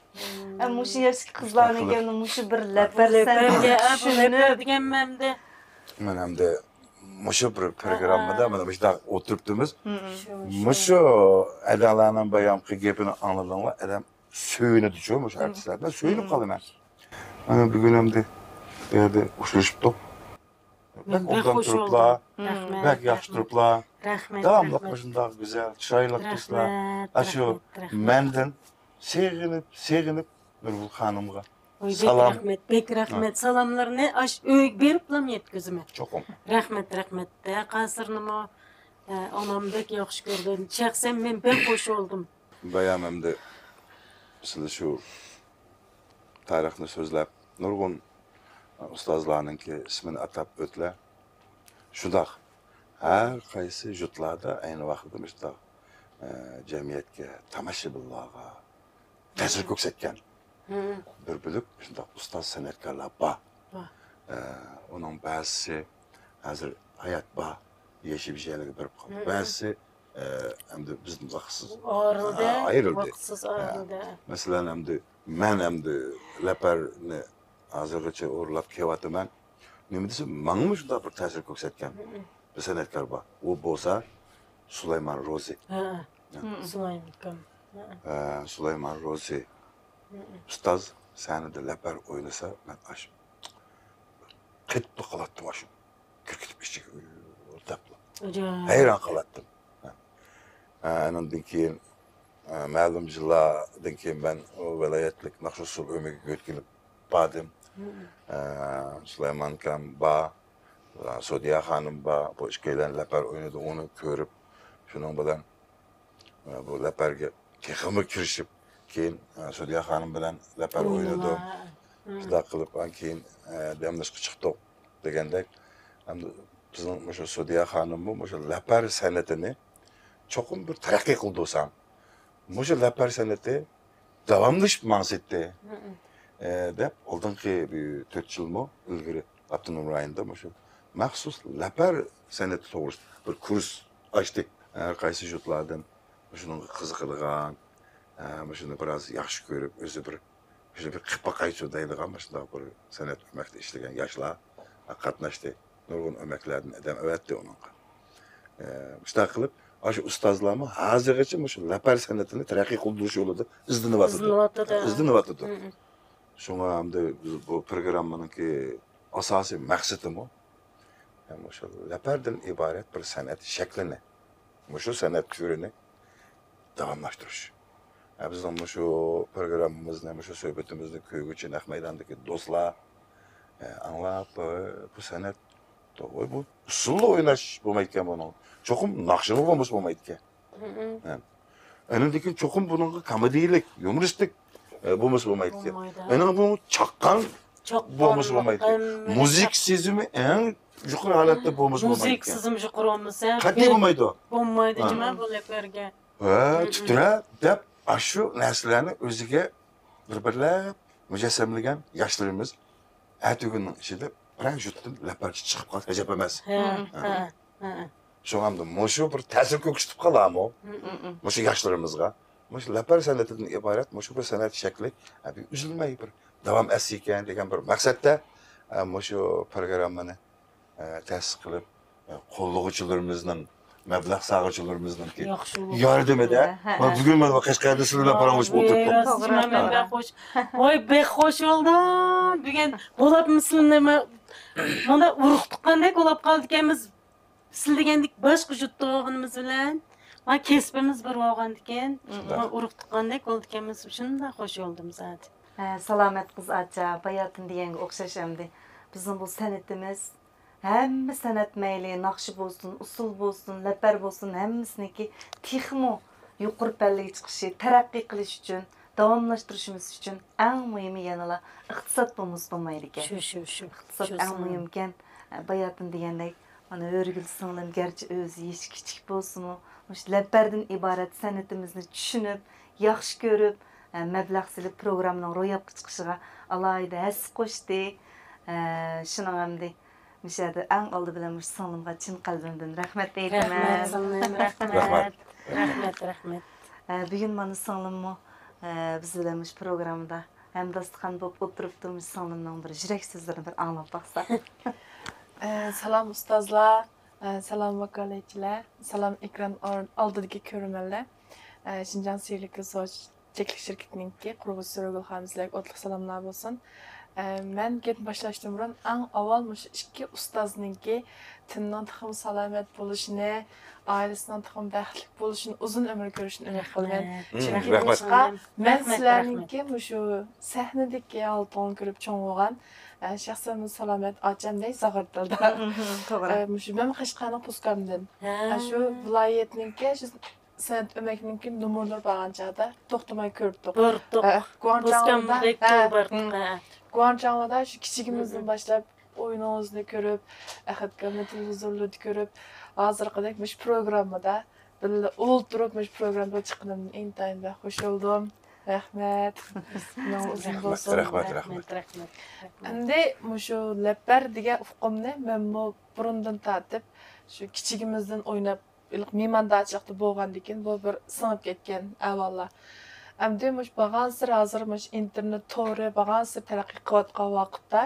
ھە، مۇشۇ ياشتىكى قىزلارنىڭكى مۇشۇ بىر لەپەر سەنئىتىگە چۈشىنىپ. لەپەر دېگەنمەن ئەمدى. مەن ئەمدى مۇشۇ بىر پروگراممىدا مانا مۇشۇنداق ئولتۇرۇپتىمىز. مۇشۇ ئادەملەرنىڭ بايامقى گېپىنى ئاڭلىدىڭلار، ئادەم سۆيۈنىدىچۇ مۇشۇ ئارتىسلار. مەن سۆيۈنۈپ قالىمەن. مانا بۈگۈن ئەمدى بۇ يەردە ئۇچرىشىپتۇق. بەك ئوبدان تۇرۇپلا، بەك ياخشى تۇرۇپلا. رەھمەت، داۋاملىق مۇشۇنداق گۈزەل، چىرايلىق قىزلار. ئاشۇ مەندىن سېغىنىپ، سېغىنىپ نۇرگۈل خانىمغا سالام. بەك رەھمەت، بەك رەھمەت. سالاملىرىنى ئاش ئۆيگە بېرىپلا يەتكۈزىمەن. چوقۇم. رەھمەت، رەھمەت. ھە، قاسىرنىمۇ، ھە، ئانام بەك ياخشى كۆردى. شەخسەن مەن بەك خوش بولدۇم. بايام ئەمدى سىلەر شۇ تارىخنى سۆزلەپ، نۇرغۇن ئۇستازلارنىڭكى ئىسمىنى ئاتاپ ئۆتتىلەر. شۇنداق، ھەر قايسى يۇرتلاردا ئەينى ۋاقىتتا مۇشۇنداق، ئە، جەمئىيەتكە، تاماشىبىنلارغا تەسىر كۆرسەتكەن بىر بۆلەك شۇنداق ئۇستاز سەنئەتكارلار بار. ئە، ئۇنىڭ بەزىسى ھازىر ھايات بار، ياشاپ بېرىپ قالدى. بەزىسى، ئە، ئەمدى بىزدىن ۋاقىتسىز ئايرىلدى. ۋاقىتسىز ئايرىلدى. مەسىلەن، ئەمدى مەن ئەمدى لەپەرنى ھازىرغىچە ئورۇنلاپ كېلىۋاتىمەن. نېمە دېسە، ماڭىمۇ شۇنداق بىر تەسىر كۆرسەتكەن بىر سەنئەتكار بار. ئۇ بولسا سۇلايمان روزى. ھە. سۇلايمان ئاكام. ھە، سۇلايمان روزى ئۇستاز سەھنىدە لەپەر ئوينىسا، مەن ئاشۇ قېتىپلا قالاتتىم ئاشۇ. كىرىپ كېتىپ ئىچىگە دەپلا. ھەيران قالاتتىم. ھە، ئانىڭدىن كېيىن، ئە، مەلۇم يىللاردىن كېيىن مەن ئۇ ۋىلايەتلىك ناخشا ئۇسسۇل ئۆمىكىگە يۆتكىلىپ باردىم. ئە، سۇلايمان ئاكام بار، سودىيە خانىم بار. بۇ ئىككىيلەن لەپەر ئوينىدى، ئۇنى كۆرۈپ، شۇنىڭ بىلەن ئە، بۇ لەپەرگە تېخىمۇ كىرىشىپ، كېيىن، ئە، سودىيە خانىم بىلەن لەپەر ئوينىدۇم. شۇنداق قىلىپ، ئان كېيىن، ئە، دەم ئېلىشقا چىقتۇق دېگەندەك، ئەمدى بىزنىڭ مۇشۇ سودىيە خانىممۇ مۇشۇ لەپەر سەنئىتىنى چوقۇم بىر تەرەققىي قىلدۇرساڭ، مۇشۇ لەپەر سەنئىتى داۋاملىشىپ ماڭسىتتى، ئە، دەپ، ئالدىنقى بىر تۆت يىلمۇ ئىلگىرى ئاپتونوم رايوندا مۇشۇ مەخسۇس لەپەر سەنئىتى توغرىسىدا بىر كۇرس ئاچتى. ھەر قايسى يۇرتلاردىن مۇشۇنىڭغا قىزىقىدىغان، ئە، مۇشۇنى بىراز ياخشى كۆرۈپ، ئۆزى بىر، مۇشۇنى بىر قىلىپ باقايچۇ دەيدىغان مۇشۇنداق بىر سەنئەت ئۆمەكتە ئىشلىگەن ياشلار قاتناشتى. نۇرغۇن ئۆمەكلەردىن ئادەم ئەۋەتتى ئۇنىڭغا. ئە، مۇشۇنداق قىلىپ، ئاشۇ ئۇستازلارمۇ ھازىرغىچە مۇشۇ لەپەر سەنئىتىنى تەرەققىي قىلدۇرۇش يولىدا ئىزدىنىۋاتىدۇ. ئىزدىنىۋاتىدۇ. ئىزدىنىۋاتىدۇ. مم. شۇڭا ئەمدى بىز بۇ پروگراممىنىڭكى ئاساسىي مەقسىتىمۇ مۇشۇ لەپەردىن ئىبارەت بىر سەنئەت شەكلىنى، مۇشۇ سەنئەت تۈرىنى داۋاملاشتۇرۇش. ھە، بىزنىڭ مۇشۇ پروگراممىمىزنى، مۇشۇ سۆھبىتىمىزنى كۆرگۈچى نەق مەيداندىكى دوستلار، ئە، ئاڭلاپ، ئە، بۇ سەنئەت، ۋاي، بۇ ئۇسسۇللا ئويناش بولمايدىكەن بۇنىڭ. چوقۇم ناخشىمۇ بولمىسا بولمايدىكەن. مم. ھە. ئاندىن كېيىن چوقۇم بۇنىڭغا كومېدىيىلىك، يۇمۇرىستىك، ئە، بولمىسا بولمايدىكەن. بولمايدۇ. ئاندىن بۇ چاققان چاققانلىق، بولمىسا بولمايدىكەن. ھەممىنى مۇزىكا چاق- سېزىمى ئەڭ يۇقىرى ھالەتتە بولمىسا مۇزىكا بولمايدىكەن. سېزىمى يۇقىرى بولمىسا، قەتئىي بولمايدۇ. بولمايدۇ، ھە. جۇمۇ بۇ لەپەرگە. ھە، مم. تىترە دەپ، ئاشۇ نەرسىلەرنى ئۆزىگە بىر-بىرلەپ مۇجەسسەملىگەن ياشلىرىمىز ئەتىگۈننىڭ ئىچىدە بىرەر يۇرتتىن لەپەرچى چىقىپ قالسا ئەجەب ئەمەس. ھە، مم. ھە، ھە. شۇڭا مۇشۇ بىر تەسىر كۆرسىتىپ قالارمۇ؟ مم. مۇشۇ ياشلىرىمىزغا. مۇشۇ لەپەر سەنئىتىدىن ئىبارەت مۇشۇ بىر سەنئەت شەكلى، ھە، بىر ئۈزۈلمەي بىر داۋام ئەتسىكەن دېگەن بىر مەقسەتتە، ھە، مۇشۇ پروگراممىنى ئە، تەسىس قىلىپ، ئە، قوللىغۇچىلىرىمىزنىڭ، مەبلەغ سالغۇچىلىرىمىزنىڭكى ياخشى بولۇپ ياردىمىدە، ھە، ھە. مانا بۈگۈن مانا قەشقەردە سىلەر بىلەن پاراڭلىشىپ ئولتۇرۇپتۇق. توغرا. توغرا. مەن بەك خوش. ۋاي، بەك خوش بولدۇم. بۈگۈن بولۇپمۇ سىلىنى ما-، مانا ئۇرۇق تۇغقاندەك بولۇپ قالدىكەنمىز. سىلەر دېگەندەك باشقا يۇرتتا بولغىنىمىز بىلەن، ما كەسپىمىز بىر بولغاندىكىن، مم. ما ئۇرۇق تۇغقاندەك بولدىكەنمىز. شۇنداق خوش بولدۇم زادى. ھە، سالامەت قىز ئاچا، باياتىن دېگەنگە ئوخشاش ئەمدى. بىزنىڭ بۇ سەنئىتىمىز ھەممە سەنئەت مەيلى، ناخشا بولسۇن، ئۇسسۇل بولسۇن، لەپەر بولسۇن، ھەممىسىنىڭكى تېخىمۇ يۇقىرى پەللىگە چىقىشى، تەرەققىي قىلىشى ئۈچۈن، داۋاملاشتۇرۇشىمىز ئۈچۈن ئەڭ مۇھىمى يەنىلا ئىقتىساد بولمىسا بولمايدىكەن. شۇ، شۇ، شۇ. ئىقتىساد شۇ ئەڭ سان. مۇھىمكەن. باياتىن دېگەندەك، مانا ھۆرىگۈل سىڭلىم گەرچە ئۆزى يېشى كىچىك بولسىمۇ، مۇشۇ لەپەردىن ئىبارەت سەنئىتىمىزنى چۈشىنىپ، ياخشى كۆرۈپ، مەبلەغ سېلىپ پروگراممىنىڭ روياپقا چىقىشىغا ئالاھىدە ھەسسە قوشتى. شۇنىڭ ئەمدى مۇشۇ يەردە ئەڭ ئالدى بىلەن مۇشۇ سىڭلىمغا چىن قەلبىمدىن رەھمەت ئېيتىمەن. رەھمەت، سىڭلىم، رەھمەت. رەھمەت. رەھمەت، رەھمەت. ئە، بۈگۈن مانا سىڭلىممۇ، ئە، بىز بىلەن مۇشۇ پروگراممىدا ھەمداستىخان بولۇپ ئولتۇرۇپتۇ. مۇشۇ سىڭلىمنىڭ بىر يۈرەك سۆزلىرىنى بىر ئاڭلاپ باقساق. ئە، سالام ئۇستازلار، ئە، سالام ۋاكالەتچىلەر، سالام ئېكران ئور-، ئالدىدىكى كۆرۈرمەنلەر. ئە، شىنجاڭ سېرىكى سوچ چەكلىك شىركىتىنىڭكى قۇرغۇچىسى سۆرىگۈل خانىم، سىلەرگە ئوتلۇق سالاملار بولسۇن. ئە، مەن گەپ باشلاشتىن بۇرۇن ئەڭ ئاۋۋال مۇشۇ ئىككى ئۇستازنىڭكى تېنىنىڭ تېخىمۇ سالامەت بولۇشىنى، ئائىلىسىنىڭ تېخىمۇ بەختلىك بولۇشىنى، ئۇزۇن ئۆمۈر كۆرۈشىنى ئۈمىد قىلىمەن. رەھمەت. چۈنكى رەھمەت. بۇنىڭغا مەن رەھمەت، سىلەرنىڭكى مۇشۇ سەھنىدىكى ھالىتىڭلارنى كۆرۈپ چوڭ بولغان. ئە، شەخسەن مۇشۇ سالامەت ئاچام دەي زاغرىتىلدا. توغرا. ئە، مۇشۇ مەن قەشقەرنىڭ پوسكامدىن. ھە. ئە، شۇ ۋىلايەتنىڭكى، شۇ سەنئەت ئۆمەكنىڭكى نومۇرلىرى بارغان چاغدا توختىماي كۆرۈپتۇق. بارتۇق. ھە، گۇاڭجاڭدا، بەك ھە، بارتۇق، ھە. گۇاڭجاڭدا شۇ كىچىكىمىزدىن باشلاپ ئويۇنىڭىزنى كۆرۈپ، ئەخەت ئاكامنى تېلېۋىزورلاردا كۆرۈپ، ھازىرقىدەك مۇشۇ پروگراممىدا بىللە ئولتۇرۇپ، مۇشۇ پروگراممىغا چىققىنىمدىن ئىنتايىن بەك خوش بولدۇم. رەھمەت. ئۆمرىڭىز ئۇزۇن بولسۇن. رەھمەت، رەھمەت، رەھمەت. ئەمدى مۇشۇ لەپەر دېگەن ئۇقۇمنى مەنمۇ بۇرۇندىن تارتىپ، شۇ كىچىكىمىزدىن ئويناپ، ھېلىقى مېھماندارچىلىقتا بولغاندىكىن بۇ بىر سىڭىپ كەتكەن ئەھۋاللار. ئەمدى مۇشۇ بارغانسېرى، ھازىر مۇشۇ ئىنتېرنېت تورى بارغانسېرى تەرەققىي قىلىۋاتقان ۋاقىتتا،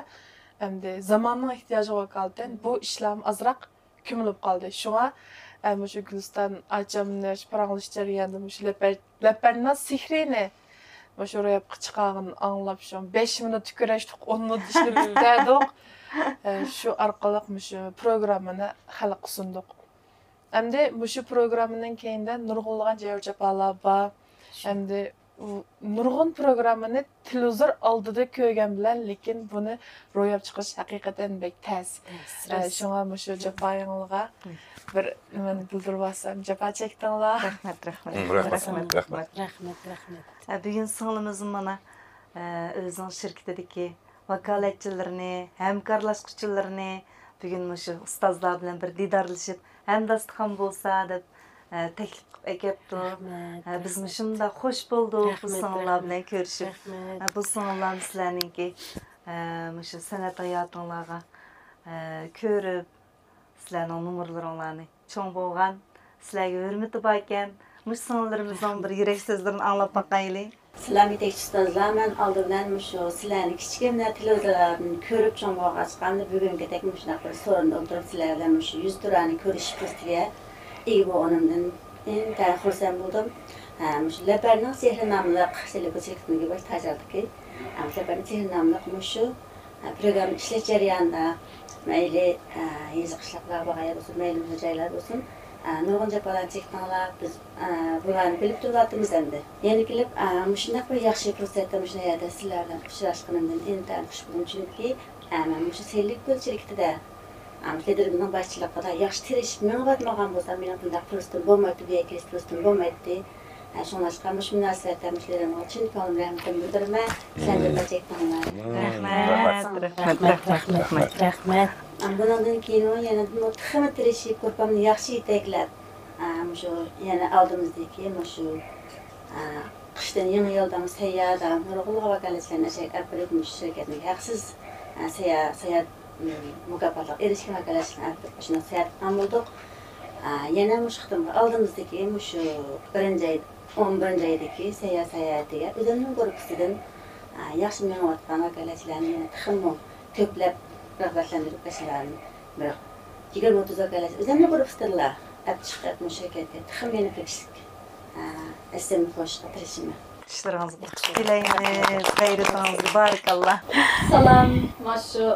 ئەمدى زاماننىڭ ئېھتىياجىغا ۋاكالىتەن بۇ ئىشلارمۇ ئازراق كۆمۈلۈپ قالدى. شۇڭا، ئە، مۇشۇ گۈلىستان ئاچام بىلەن شۇ پاراڭلىشىش جەريانىدا مۇشۇ لەپەر-، لەپەرنىڭ سېھرىنى مۇشۇ روياپقا چىقارغىنىنى ئاڭلاپ، شۇ بەش مىنۇت كۆرۈشتۇق، ئون مىنۇت ئىشلىتىپ كېتەردۇق. ئە، شۇ ئارقىلىق مۇشۇ پروگراممىنى خەلققە سۇندۇق. ئەمدى مۇشۇ پروگراممىنىڭ كەينىدە نۇرغۇنلىغان جەۋر-جاپالار بار. ئەمدى ئۇ نۇرغۇن پروگراممىنى تېلېۋىزور ئالدىدا كۆرگەن بىلەن، لېكىن بۇنى روياپ چىقىرىش ھەقىقەتەن بەك تەس. تەس، ئە، راست. شۇڭا مۇشۇ جاپايىڭلارغا بىر نېمىنى بىلدۈرۈۋالسام، جاپا چەكتىڭلار. رەھمەت، رەھمەت. رەھمەت، رەھمەت. رەھمەت، رەھمەت. ئە، بۈگۈن سىڭلىمىزمۇ مانا، ئە، ئۆزىنىڭ شىركىتىدىكى ۋاكالەتچىلىرىنى، ھەمكارلاشقۇچىلىرىنى بۈگۈن مۇشۇ ئۇستازلار بىلەن بىر دىدارلىشىپ، ھەمداستىخان بولسا دەپ، ئە، تەكلىپ قىلىپ ئەكەپتۇ. رەھمەت، ئە، بىزمۇ رەھمەت. شۇنداق خوش بولدۇق بۇ رەھمەت، سىڭىللار رەھمەت. بىلەن كۆرۈشۈپ. رەھمەت. ئە، بۇ سىڭىللارمۇ سىلەرنىڭكى، ئە، مۇشۇ سەنئەت ھاياتىڭلارغا، ئە، كۆرۈپ، سىلەرنىڭ نومۇرلىرىڭلارنى چوڭ بولغان، سىلەرگە ھۆرمىتى باركەن. مۇشۇ سىڭىللىرىمىزنىڭ بىر يۈرەك سۆزلىرىنى ئاڭلاپ باقايلى. سالام يېتەكچى ئۇستازلار، مەن ئالدى بىلەن مۇشۇ سىلەرنى كىچىكىمدە تېلېۋىزورلاردىن كۆرۈپ چوڭ بولغاچقا، ئەمدى بۈگۈنكىدەك مۇشۇنداق بىر سورۇندا ئولتۇرۇپ سىلەر بىلەن مۇشۇ يۈز تۇرانى كۆرۈشۈش پۇرسىتىگە ئىگە بولغىنىمدىن ئىنتايىن خۇرسەن بولدۇم. ھە، مۇشۇ لەپەرنىڭ سېھرى ناملىق سېلىكو شىركىتىنىڭ باش تاجىرىدىكى، ھە، لەپەرنىڭ سېھرى ناملىق مۇشۇ، ھە، پروگرامما ئىشلەش جەريانىدا مەيلى، ھە، يېزا قىشلاقلارغا بارغان يەر بولسۇن، مەيلى مۇشۇ جايلار بولسۇن، ھە، نۇرغۇن جاپالارنى چەكتىڭلار. بىز، ھە، بۇلارنى بىلىپ تۇرۇۋاتىمىز ئەمدى. يەنە كېلىپ، ھە، مۇشۇنداق بىر ياخشى پۇرسەتتە مۇشۇ يەردە سىلەر بىلەن ئۇچراشقىنىمدىن ئىنتايىن خۇش بولدۇم، چۈنكى، ھە، مەن مۇشۇ سېلىكو شىركىتىدە ئەمدى لىدىرىمنىڭ باشچىلىقىدا ياخشى تىرىشىپ مېڭىۋاتمىغان بولسام، مېنىڭ بۇنداق پۇرسىتىم بولمايتتى، بۇ يەرگە كېلىش پۇرسىتىم بولمايتتى. ھە، شۇڭلاشقا مۇشۇ مۇناسىۋەتتە مۇشۇ لىدىرىمغا چىن كۆڭلۈمدىن رەھمىتىمنى بىلدۈرىمەن. سەندىن بەك چەكتىڭلار. رەھمەت. رەھمەت، رەھمەت، رەھمەت. ئەمدى بۇنىڭدىن كېيىن يەنە تېخىمۇ تىرىشىپ، گۇرۇپپامنى ياخشى يېتەكلەپ، ئە، مۇشۇ يەنە ئالدىمىزدىكى مۇشۇ، ئە، قىشتىن يېڭى يىلدا سەيياھلار نۇرغۇنلىغان ۋاكالەتچىلەرنى ئەشەگە ئەپ بېرىپ، مۇشۇ شىركەتنىڭ ھەقسىز، ئە، سەيياھ، سەيياھ، م، مۇكاپاتلىققا ئېرىشكەن ۋاكالەتچىلەرنى ئەپ بېرىپ، شۇنداق ساياھەت قىلغان بولدۇق. ئە، يەنە مۇشۇ قېتىمقى ئالدىمىزدىكى مۇشۇ بىرىنچى ئاي، ئون بىرىنچى ئايدىكى سەيياھ ساياھىتىگە ئۆزۈمنىڭ گۇرۇپپىسىدىن، ئە، ياخشى مېڭىۋاتقان ۋاكالەتچىلەرنى يەنە تېخىمۇ كۆپلەپ رىغبەتلەندۈرۈپ، مۇشۇلارنى بىر يىگىرمە ئوتتۇز ۋاكالەت ئۆزۈمنىڭ گۇرۇپپىسىدىنلا ئەپ چىقىپ، مۇشۇ شىركەتكە تېخىمۇ يەنە بېكىتىشلىك، ئە، ھەسسەمنى قوشۇشقا تىرىشىمەن. ئىشلىرىڭىزغا ئۇتۇق تىلەيمىز، غەيرىتىڭىزگە بارىكاللا. سالام، مانا شۇ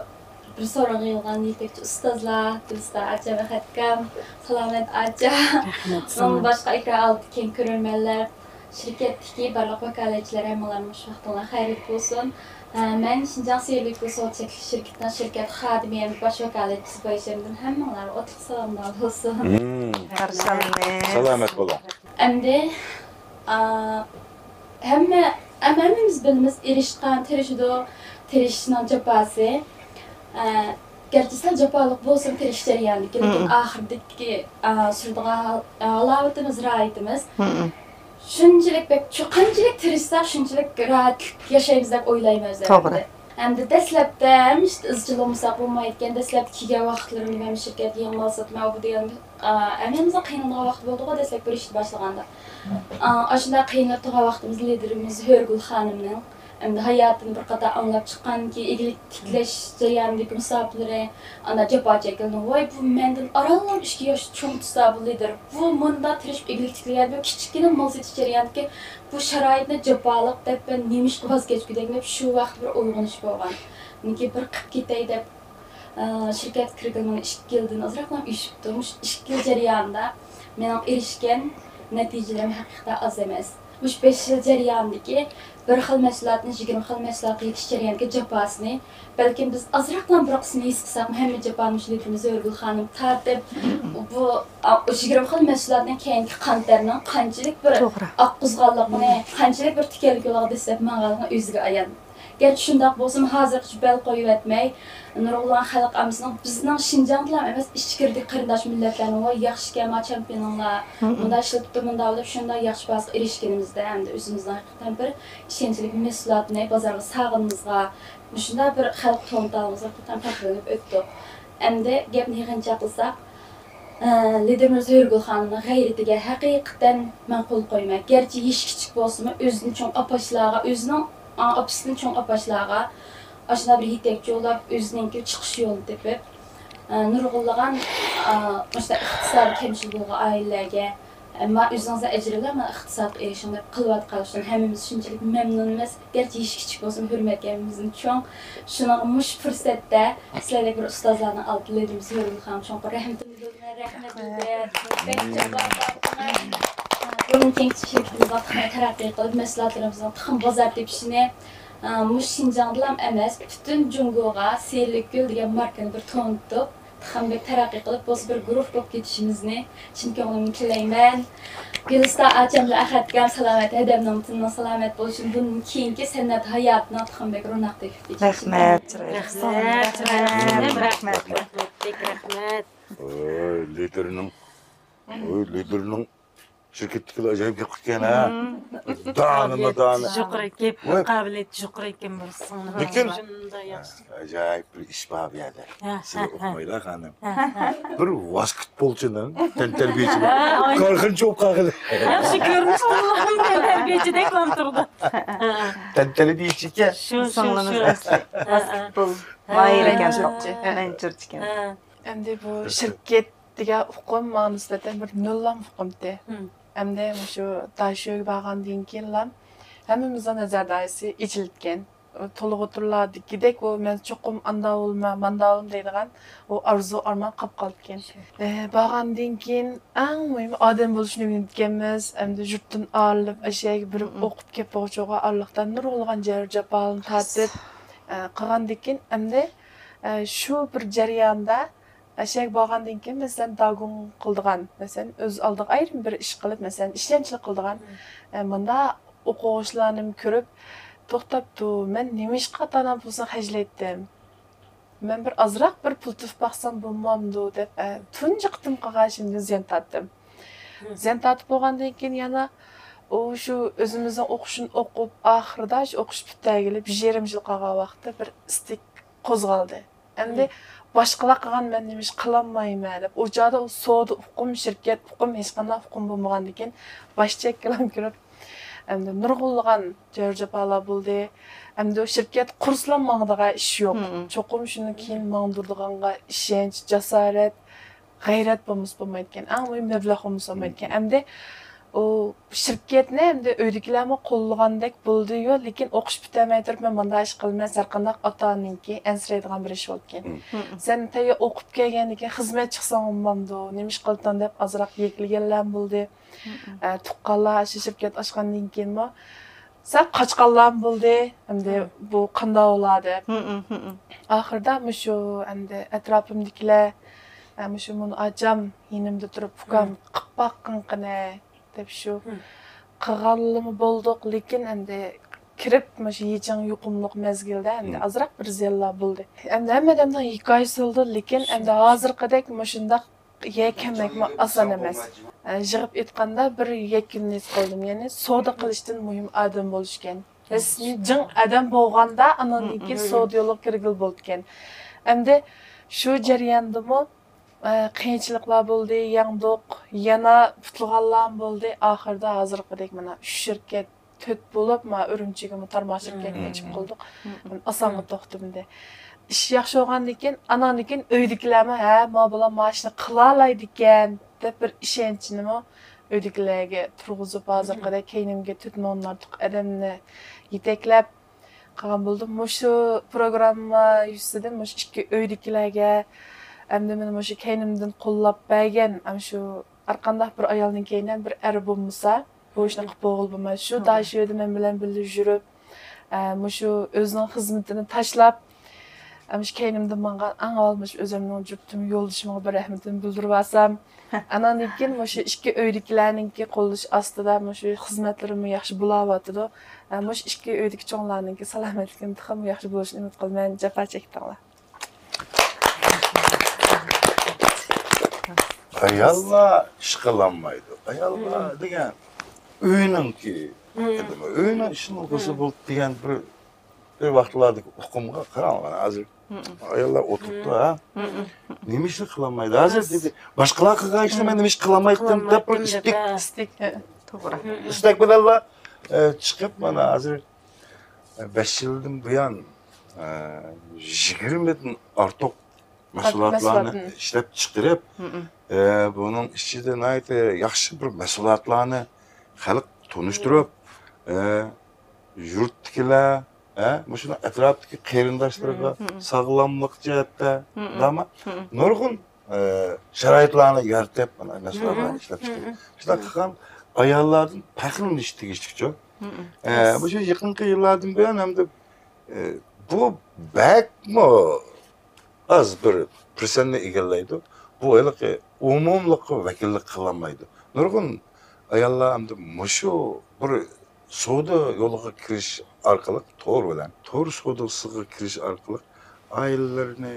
بىر سورۇنغا يىغىلغان يېتەكچى ئۇستازلار، گۈلىستان ئاچام، ئەخەت ئاكام، سالامەت ئاچا، رەھمەت، ئۇنىڭدىن سالام. باشقا ئېكران ئالدىدىكى كۆرۈرمەنلەر، شىركەتتىكى بارلىق ۋاكالەتچىلەر، ھەممىڭلارنىڭ مۇشۇ ۋاقتىڭلار خەيرلىك بولسۇن. ھە، مەن شىنجاڭ سېلىكو سودا چەكلىك شىركىتىنىڭ شىركەت خادىمى ھەم باش ۋاكالەتچىسى بايشەمدىن ھەممىڭلارغا ئوتلۇق سالاملار بولسۇن. مم. قارشى ئالىمىز. سالامەت بولۇڭ. ئەمدى، ئا، ھەممە، ھەم-، ھەممىمىز بىلىمىز، ئېرىشقان تىرىشىدۇ، تىرىشىشنىڭ جاپاسى. ئە، گەرچە سەل جاپالىق بولسىمۇ تىرىشىش جەريانىدىكى، لېكىن مم. ئاخىرىدىكى، ئا، سۈرىدىغان ھال-، ھالاۋىتىمىز، راھىتىمىز. مم. شۇنچىلىك بەك، شۇ قانچىلىك تىرىشساق، شۇنچىلىك راھەتلىك ياشايمىز دەپ ئويلايمەن ئۆزۈم توغرا. ئەمدى. ئەمدى دەسلەپتە ھەمىشە ئىزچىل بولمىساق بولمايدىكەن. دەسلەپتە كېلگەن ۋاقىتلىرىمدا مەن شىركەتكە يېڭى مال ساتماي، ئۇ بۇ دېگەن، ئا، ھەممىمىزنىڭ قىينىلىدىغان ۋاقتى بولىدىغۇ، دەسلەپ بىر ئىشنى باشلىغاندا. ئا، ئاشۇنداق قىينىلىپ تۇرغان ۋاقتىمىزدا لىدىرىمىز ھۆرگۈل خانىمنىڭ ئەمدى ھاياتىنى بىر قاتار ئاڭلاپ چىققاندىن كېيىن، ئىگىلىك تىكلەش جەريانىدىكى مۇساپىلىرى، ئانداق جاپا چەككەندىن، ۋاي، بۇ مەندىن ئارانلا ئۈچ ياش چوڭ تۇرسا، بۇ لىدىر، بۇ مۇنداق تىرىشىپ ئىگىلىك تىكلىگەن، بۇ كىچىككىنە مال سېتىش جەريانىدىكى بۇ شارائىتنى جاپالىق دەپ، مەن نېمىشقا ۋاز كەچكۈدەك دەپ، شۇ ۋاقىت بىر ئويغىنىش بولغان. مېنىڭكى بىر قىپ كېتەي دەپ، ئە، شىركەتكە كىرگىلى مانا ئىككى يىلدىن ئازراقلا ئېشىپتۇ. مۇشۇ ئىككى يىل جەريانىدا مېنىڭ ئېرىشكەن نەتىجىلىرىم ھەقىقەتەن ئاز ئەمەس. مۇشۇ بەش يىل جەريانىدىكى بىر خىل مەھسۇلاتنى يىگىرمە خىل مەھسۇلاتقا يېتىش جەريانىدىكى جاپاسىنى، بەلكىم بىز ئازراقلا بىر قىسمىنى ھېس قىلساقمۇ، ھەممە جاپانى مۇشۇ لىدىرىمىز ھۆرگۈل خانىم تارتىپ، بۇ، ئا، يىگىرمە خىل مەھسۇلاتنىڭ كەينىدىكى قان تەرنىڭ قانچىلىك بىر توغرا. ئاققۇزغانلىقىنى، قانچىلىك بىر تىكەنلىك يولىغا دەسسەپ ماڭغانلىقىنى ئۆزىگە ئايان. گەرچە شۇنداق بولسىمۇ، ھازىرغىچە بەل قويۇۋەتمەي، نۇرغۇنلىغان خەلق ئاممىسىنىڭ، بىزنىڭ شىنجاڭدىلا ئەمەس، ئىچكىرىدىكى قېرىنداش مىللەتلەرنىڭ، ۋاي، ياخشىكەن، ما چامپىيونۇڭلار، مۇنداق ئىشلىتىپتۇ، مۇنداق بولۇپ، شۇنداق ياخشى باھاسىغا ئېرىشكىنىمىزدە، ئەمدى ئۆزىمىزنىڭ ھەقىقەتەن بىر ئىشەنچلىك مەھسۇلاتنى بازارغا سالغىنىمىزغا، مۇشۇنداق بىر خەلق تونۇتالىغىنىمىزغا ھەقىقەتەن پەخىرلىنىپ ئۆتتۇق. ئەمدى گەپنى يىغىنچاقلىساق، ئە، لىدىرىمىز ھۆرگۈل خانىمنىڭ غەيرىتىگە ھەقىقەتەن مەن قول قويىمەن. گەرچە يېشى كىچىك بولسىمۇ، ئۆزىدىن چوڭ ئاپاشلارغا، ئۆزىنىڭ، ئا، ئاپىسىدىن چوڭ ئاپاشلارغا ئاشۇنداق بىر يېتەكچى بولۇپ، ئۆزىنىڭكى چىقىش يولىنى تېپىپ، ئە، نۇرغۇنلىغان، ئا، مۇشۇنداق ئىقتىسادىي كەمچىلىكى بولغان ئائىلىلەرگە، ئەمما ئۆزىڭىزنىڭ ئەجرى بىلەن مانا ئىقتىسادقا ئېرىشىڭ دەپ قىلىۋاتقانلىقىدىن ھەممىمىز شۇنچىلىك مەمنۇنمىز. گەرچە يېشى كىچىك بولسىمۇ، ھۆرمەتكە ھەممىمىزدىن چوڭ. شۇنىڭغا مۇشۇ پۇرسەتتە سىلەردەك بىر ئۇستازلارنىڭ ئالدىدا لىدىرىمىز ھۆرگۈل خانىمغا چوڭقۇر رەھمىتىمنى بىلدۈرىمەن. رەھمەت، لىدىر. بەك جاپا تارتتىڭىز. بۇنىڭدىن كېيىنكى شىركىتىمىزنىڭ تېخىمۇ تەرەققىي قىلىپ، مەھسۇلاتلىرىمىزنىڭ تېخىمۇ بازار تېپىشىنى، ئە، مۇشۇ شىنجاڭدىلا ئەمەس، پۈتۈن جۇڭگوغا سېرىلىكگۈل دېگەن ماركىنى بىر تونۇتۇپ، تېخىمۇ بەك تەرەققىي قىلىپ، بولسا بىر گۇرۇھ بولۇپ كېتىشىمىزنى چىن كۆڭلۈمدىن تىلەيمەن. گۈلىستا ئاچامدىن ئەخەتكەم سالامەت، ھەدەمنىڭ تېنىنىڭ سالامەت بولۇشىنى، بۇندىن كېيىنكى سەنئەت ھاياتىنىڭ تېخىمۇ بەك روناق تېپىپ كېتىشىنى. رەھمەت. رەھمەت. رەھمەت. رەھمەت. رەھمەت. ئوي، لىدىرنىڭ، ئوي، لىدىرنىڭ شىركەتتىكىلەر ئاجايىپ گەپ قىلىدىكەن، ھە؟ دانىما دانا. يۇقىرى گەپ قابىلىيىتى يۇقىرى ئىكەن بۇ سىڭلىم. لېكىن شۇنداق ياخشى. ئاجايىپ بىر ئىش بار بۇ يەردە. ھە، سىلەر ھە، ھە. ئۇقمايلا خانىم. ھە، ھە. بىر ۋاسكېتبولچىنىڭ، تەنتەربىيەچىنىڭ ھە، ئوي. كارخانىچى بولۇپ قالغىلى. ياخشى كۆرۈنۈش تەنتەربىيەچىدەك بولۇپ تۇرىدۇ. ھە، ھە. تەنتەربىيەچىكەن. شۇ، شۇ، سىڭلىمىز شۇ. ئەسلى ھە، ھە. ۋاسكېتبول ھە، ماھىرى ھە. ئىكەن، توپچى، ھە. مېنېجېر ئىكەن. ھە. ئەمدى بۇ شىركەت دېگەن ئۇقۇم ماڭا نىسبەتەن بىر نۆللام ئۇقۇمتى. ئەمدى مۇشۇ داشۆگە بارغاندىن كېيىنلا ھەممىمىزنىڭ نەزەر دائىرىسى ئېچىلىدىكەن. تولغۇتۇرلاردىكىدەك ئۇ مەن چوقۇم ئاندا بولىمەن، ماندا بولىمەن دەيدىغان ئۇ ئارزۇ ئارمان قاپ قالىدىكەن. ئە، بارغاندىن كېيىن ئەڭ مۇھىمى ئادەم بولۇشنى ئۆگىنىدىكەنمىز. ئەمدى يۇرتتىن ئايرىلىپ، ئەشەگە بېرىپ ئوقۇپ كېلىپ بولغۇچىغا ئارىلىقتا نۇرغۇنلىغان جەبرى جاپالارنى تارتىپ، ئە، قىلغاندىن كېيىن ئەمدى، ئە، شۇ بىر جەرياندا ئەشەگە بارغاندىن كېيىن، مەسىلەن، داگۇڭ قىلىدىغان، مەسىلەن، ئۆز ئالدىغا ئايرىم بىر ئىش قىلىپ، مەسىلەن، ئىشلەنچلىك قىلىدىغان، ئە، مۇنداق ئوقۇغۇچىلارنى كۆرۈپ، توختاپتۇ، مەن نېمىشقا ئاتا-ئانام پۇلىنى خەجلەيتتىم؟ مەن بىر ئازراق بىر پۇل تېپىپ باقسام بولمامدۇ دەپ، ئە، تۇنجى قېتىم قىلغان ئىشىمدىن زىيان تارتتىم. زىيان تارتىپ بولغاندىن كېيىن يەنە ئۇ شۇ ئۆزىمىزنىڭ ئوقۇشىنى ئوقۇپ، ئاخىرىدا شۇ ئوقۇش پۈتتۈرگىلى بىر يېرىم يىل قالغان ۋاقىتتا بىر ئىستەك قوزغالدى. ئەمدى باشقىلار قىلغان، مەن نېمىش قىلالمايمەن دەپ، ئۇ چاغدا ئۇ سودا ئۇقۇم، شىركەت ئۇقۇم، ھېچقانداق ئۇقۇم بولمىغاندىكىن باش چەككىلەم كىرىپ، ئەمدى نۇرغۇنلىغان جەبرى جاپالار بولدى. ئەمدى ئۇ شىركەت قۇرسىلا ماڭىدىغان ئىش يوق. چوقۇم شۇنى كېيىن ماڭدۇرىدىغانغا ئىشەنچ، جاسارەت، غەيرەت بولمىسا بولمايدىكەن. ئەڭ مۇھىم مەبلەغ بولمىسا بولمايدىكەن. ئەمدى ئۇ شىركەتنى ئەمدى ئۆيدىكىلەرمۇ قوللىغاندەك بولدى-يۇ، لېكىن ئوقۇش پۈتەلمەي تۇرۇپ، مەن مۇنداق ئىش قىلىمەن، ھەر قانداق ئاتا-ئانىنىڭكى ئەنسىرەيدىغان بىر ئىش بولىدىكەن. سەن تەييار ئوقۇپ كەلگەندىن كېيىن خىزمەت چىقساڭ بولمامدۇ، نېمە ئىش قىلىتتىڭ دەپ ئازراق يەكلىگەنلەرمۇ بولدى. ئە، تۇغقانلار ئاشۇ شىركەت ئاچقاندىن كېيىنمۇ سەل قاچقانلارمۇ بولدى. ئەمدى بۇ قانداق بولا دەپ. ئاخىرىدا مۇشۇ ئەمدى ئەتراپىمدىكىلەر، ئە، مۇشۇ مۇنى ئاچام يېنىمدا تۇرۇپ، ئۇكام قىپ باققىن قېنى دەپ شۇ قىلغانلىمۇ بولدۇق، لېكىن ئەمدى كىرىپ مۇشۇ يېچىڭ يۇقۇملۇق مەزگىلدە ئەمدى ئازراق بىر زىيانلار بولدى. ئەمدى ھەممە ئادەمنىڭ ھېكايىسى بولىدۇ، لېكىن ئەمدى ھازىرقىدەك مۇشۇنداق يەكەنمەكمۇ ئاسان ئەمەس. ئە، يىغىپ ئېيتقاندا بىر يەكۈننى ھېس قىلدىم، يەنى سودا قىلىشتىن مۇھىم ئادەم بولۇش ئىكەن. رەسمىي جىڭ ئادەم بولغاندا ئانىڭدىن كېيىن سودا يولىغا كىرگىلى بولىدىكەن. ئەمدى شۇ جەرياندىمۇ، ئە، قىيىنچىلىقلار بولدى، يەڭدۇق، يەنە پۇتلىغانلارمۇ بولدى. ئاخىرىدا ھازىرقىدەك مانا ئۈچ شىركەت تۆت بولۇپ، ما ئۈرۈمچىگىمۇ تارماق شىركەتنى ئېچىپ قىلدۇق. ئاسانغا توختىمىدى. ئىش ياخشى بولغاندىن كېيىن، ئاناندىن كېيىن ئۆيدىكىلەرمۇ، ھە، ما بالا ما ئىشنى قىلالايدىكەن دەپ بىر ئىشەنچنىمۇ ئۆيدىكىلەرگە تۇرغۇزۇپ، ھازىرقىدەك كەينىمگە تۆت مىڭدىن ئارتۇق ئادەمنى يېتەكلەپ قىلغان بولدۇم. مۇشۇ پروگرامما يۈزىسىدىن مۇشۇ ئىككى ئۆيدىكىلەرگە، ئەمدى مېنى مۇشۇ كەينىمدىن قوللاپ بەرگەن، ئەم، شۇ ھەرقانداق بىر ئايالنىڭ كەينىدىن بىر ئەر بولمىسا، بۇ ئىشنى قىلىپ بولغىلى بولمايدۇ. شۇ داشۆدە مەن بىلەن بىللە يۈرۈپ، ئە، مۇشۇ ئۆزىنىڭ خىزمىتىنى تاشلاپ، ئە، مۇشۇ كەينىمدىن ماڭغان ئەڭ ئاۋۋال مۇشۇ ئۆزۈمنىڭ جۈپتۈم يولدىشىمغا بىر رەھمىتىمنى بىلدۈرۈۋالسام، ئاناندىن كېيىن مۇشۇ ئىككى ئۆيدىكىلەرنىڭكى قوللىشى ئاستىدا مۇشۇ خىزمەتلىرىممۇ ياخشى بولاۋاتىدۇ. ئە، مۇشۇ ئىككى ئۆيدىكى چوڭلارنىڭكى سالامەتلىكىنىڭ تېخىمۇ ياخشى بولۇشىنى ئۈمىد قىلىمەن. جاپا چەكتىڭلار. ئاياللار ئىش قىلالمايدۇ. ئاياللار دېگەن ئۆينىڭكى، ئۆينىڭ ئىشىنىڭ قىزى بولۇپ دېگەن بىر، بىر ۋاقىتلاردىكى ئۇقۇمغا قاراڭ، ھازىر ئاياللار ئولتۇرۇپتۇ، ھە؟ نېمە ئىشنى قىلالمايدۇ؟ ھازىر دېدى، باشقىلار قىلغان ئىشنى مەن نېمە ئىش قىلالمايتتىم دەپ بىر ئىستەك، ئىستەك بىلەنلا، ئە، چىقىپ، مانا ھازىر بەش يىلدىن بۇيان، ئە، يىگىرمىدىن ئارتۇق مەھسۇلاتلارنى ئىشلەپ چىقىرىپ، ئە، بۇنىڭ ئىچىدە ناھايىتى ياخشى بىر مەھسۇلاتلارنى خەلق تونۇشتۇرۇپ، ئە، يۇرتتىكىلەر، ئە، مۇشۇنىڭ ئەتراپتىكى قېرىنداشلىرىغا ساغلاملىق جەھەتتە، داما، نۇرغۇن، ئە، شارائىتلارنى يارىتىپ، مانا، مەھسۇلاتلارنى ئىشلەپ چىقىرىپ، شۇنداق قىلغان ئاياللاردىن پەخىرلىنىش تېگىشلىكچۇ. ئە، مۇشۇ يېقىنقى يىللاردىن بۇيان ھەمدە، ئە، بۇ بەكمۇ ئاز بىر پىرسەنتنى ئىگىلەيدۇ. بۇ ھېلىقى ئومۇملۇققا ۋەكىللىك قىلالمايدۇ. نۇرغۇن ئاياللار ئەمدى مۇشۇ بىر سودا يولىغا كىرىش ئارقىلىق، تور بىلەن، تور سودىسىغا كىرىش ئارقىلىق ئائىلىلىرىنى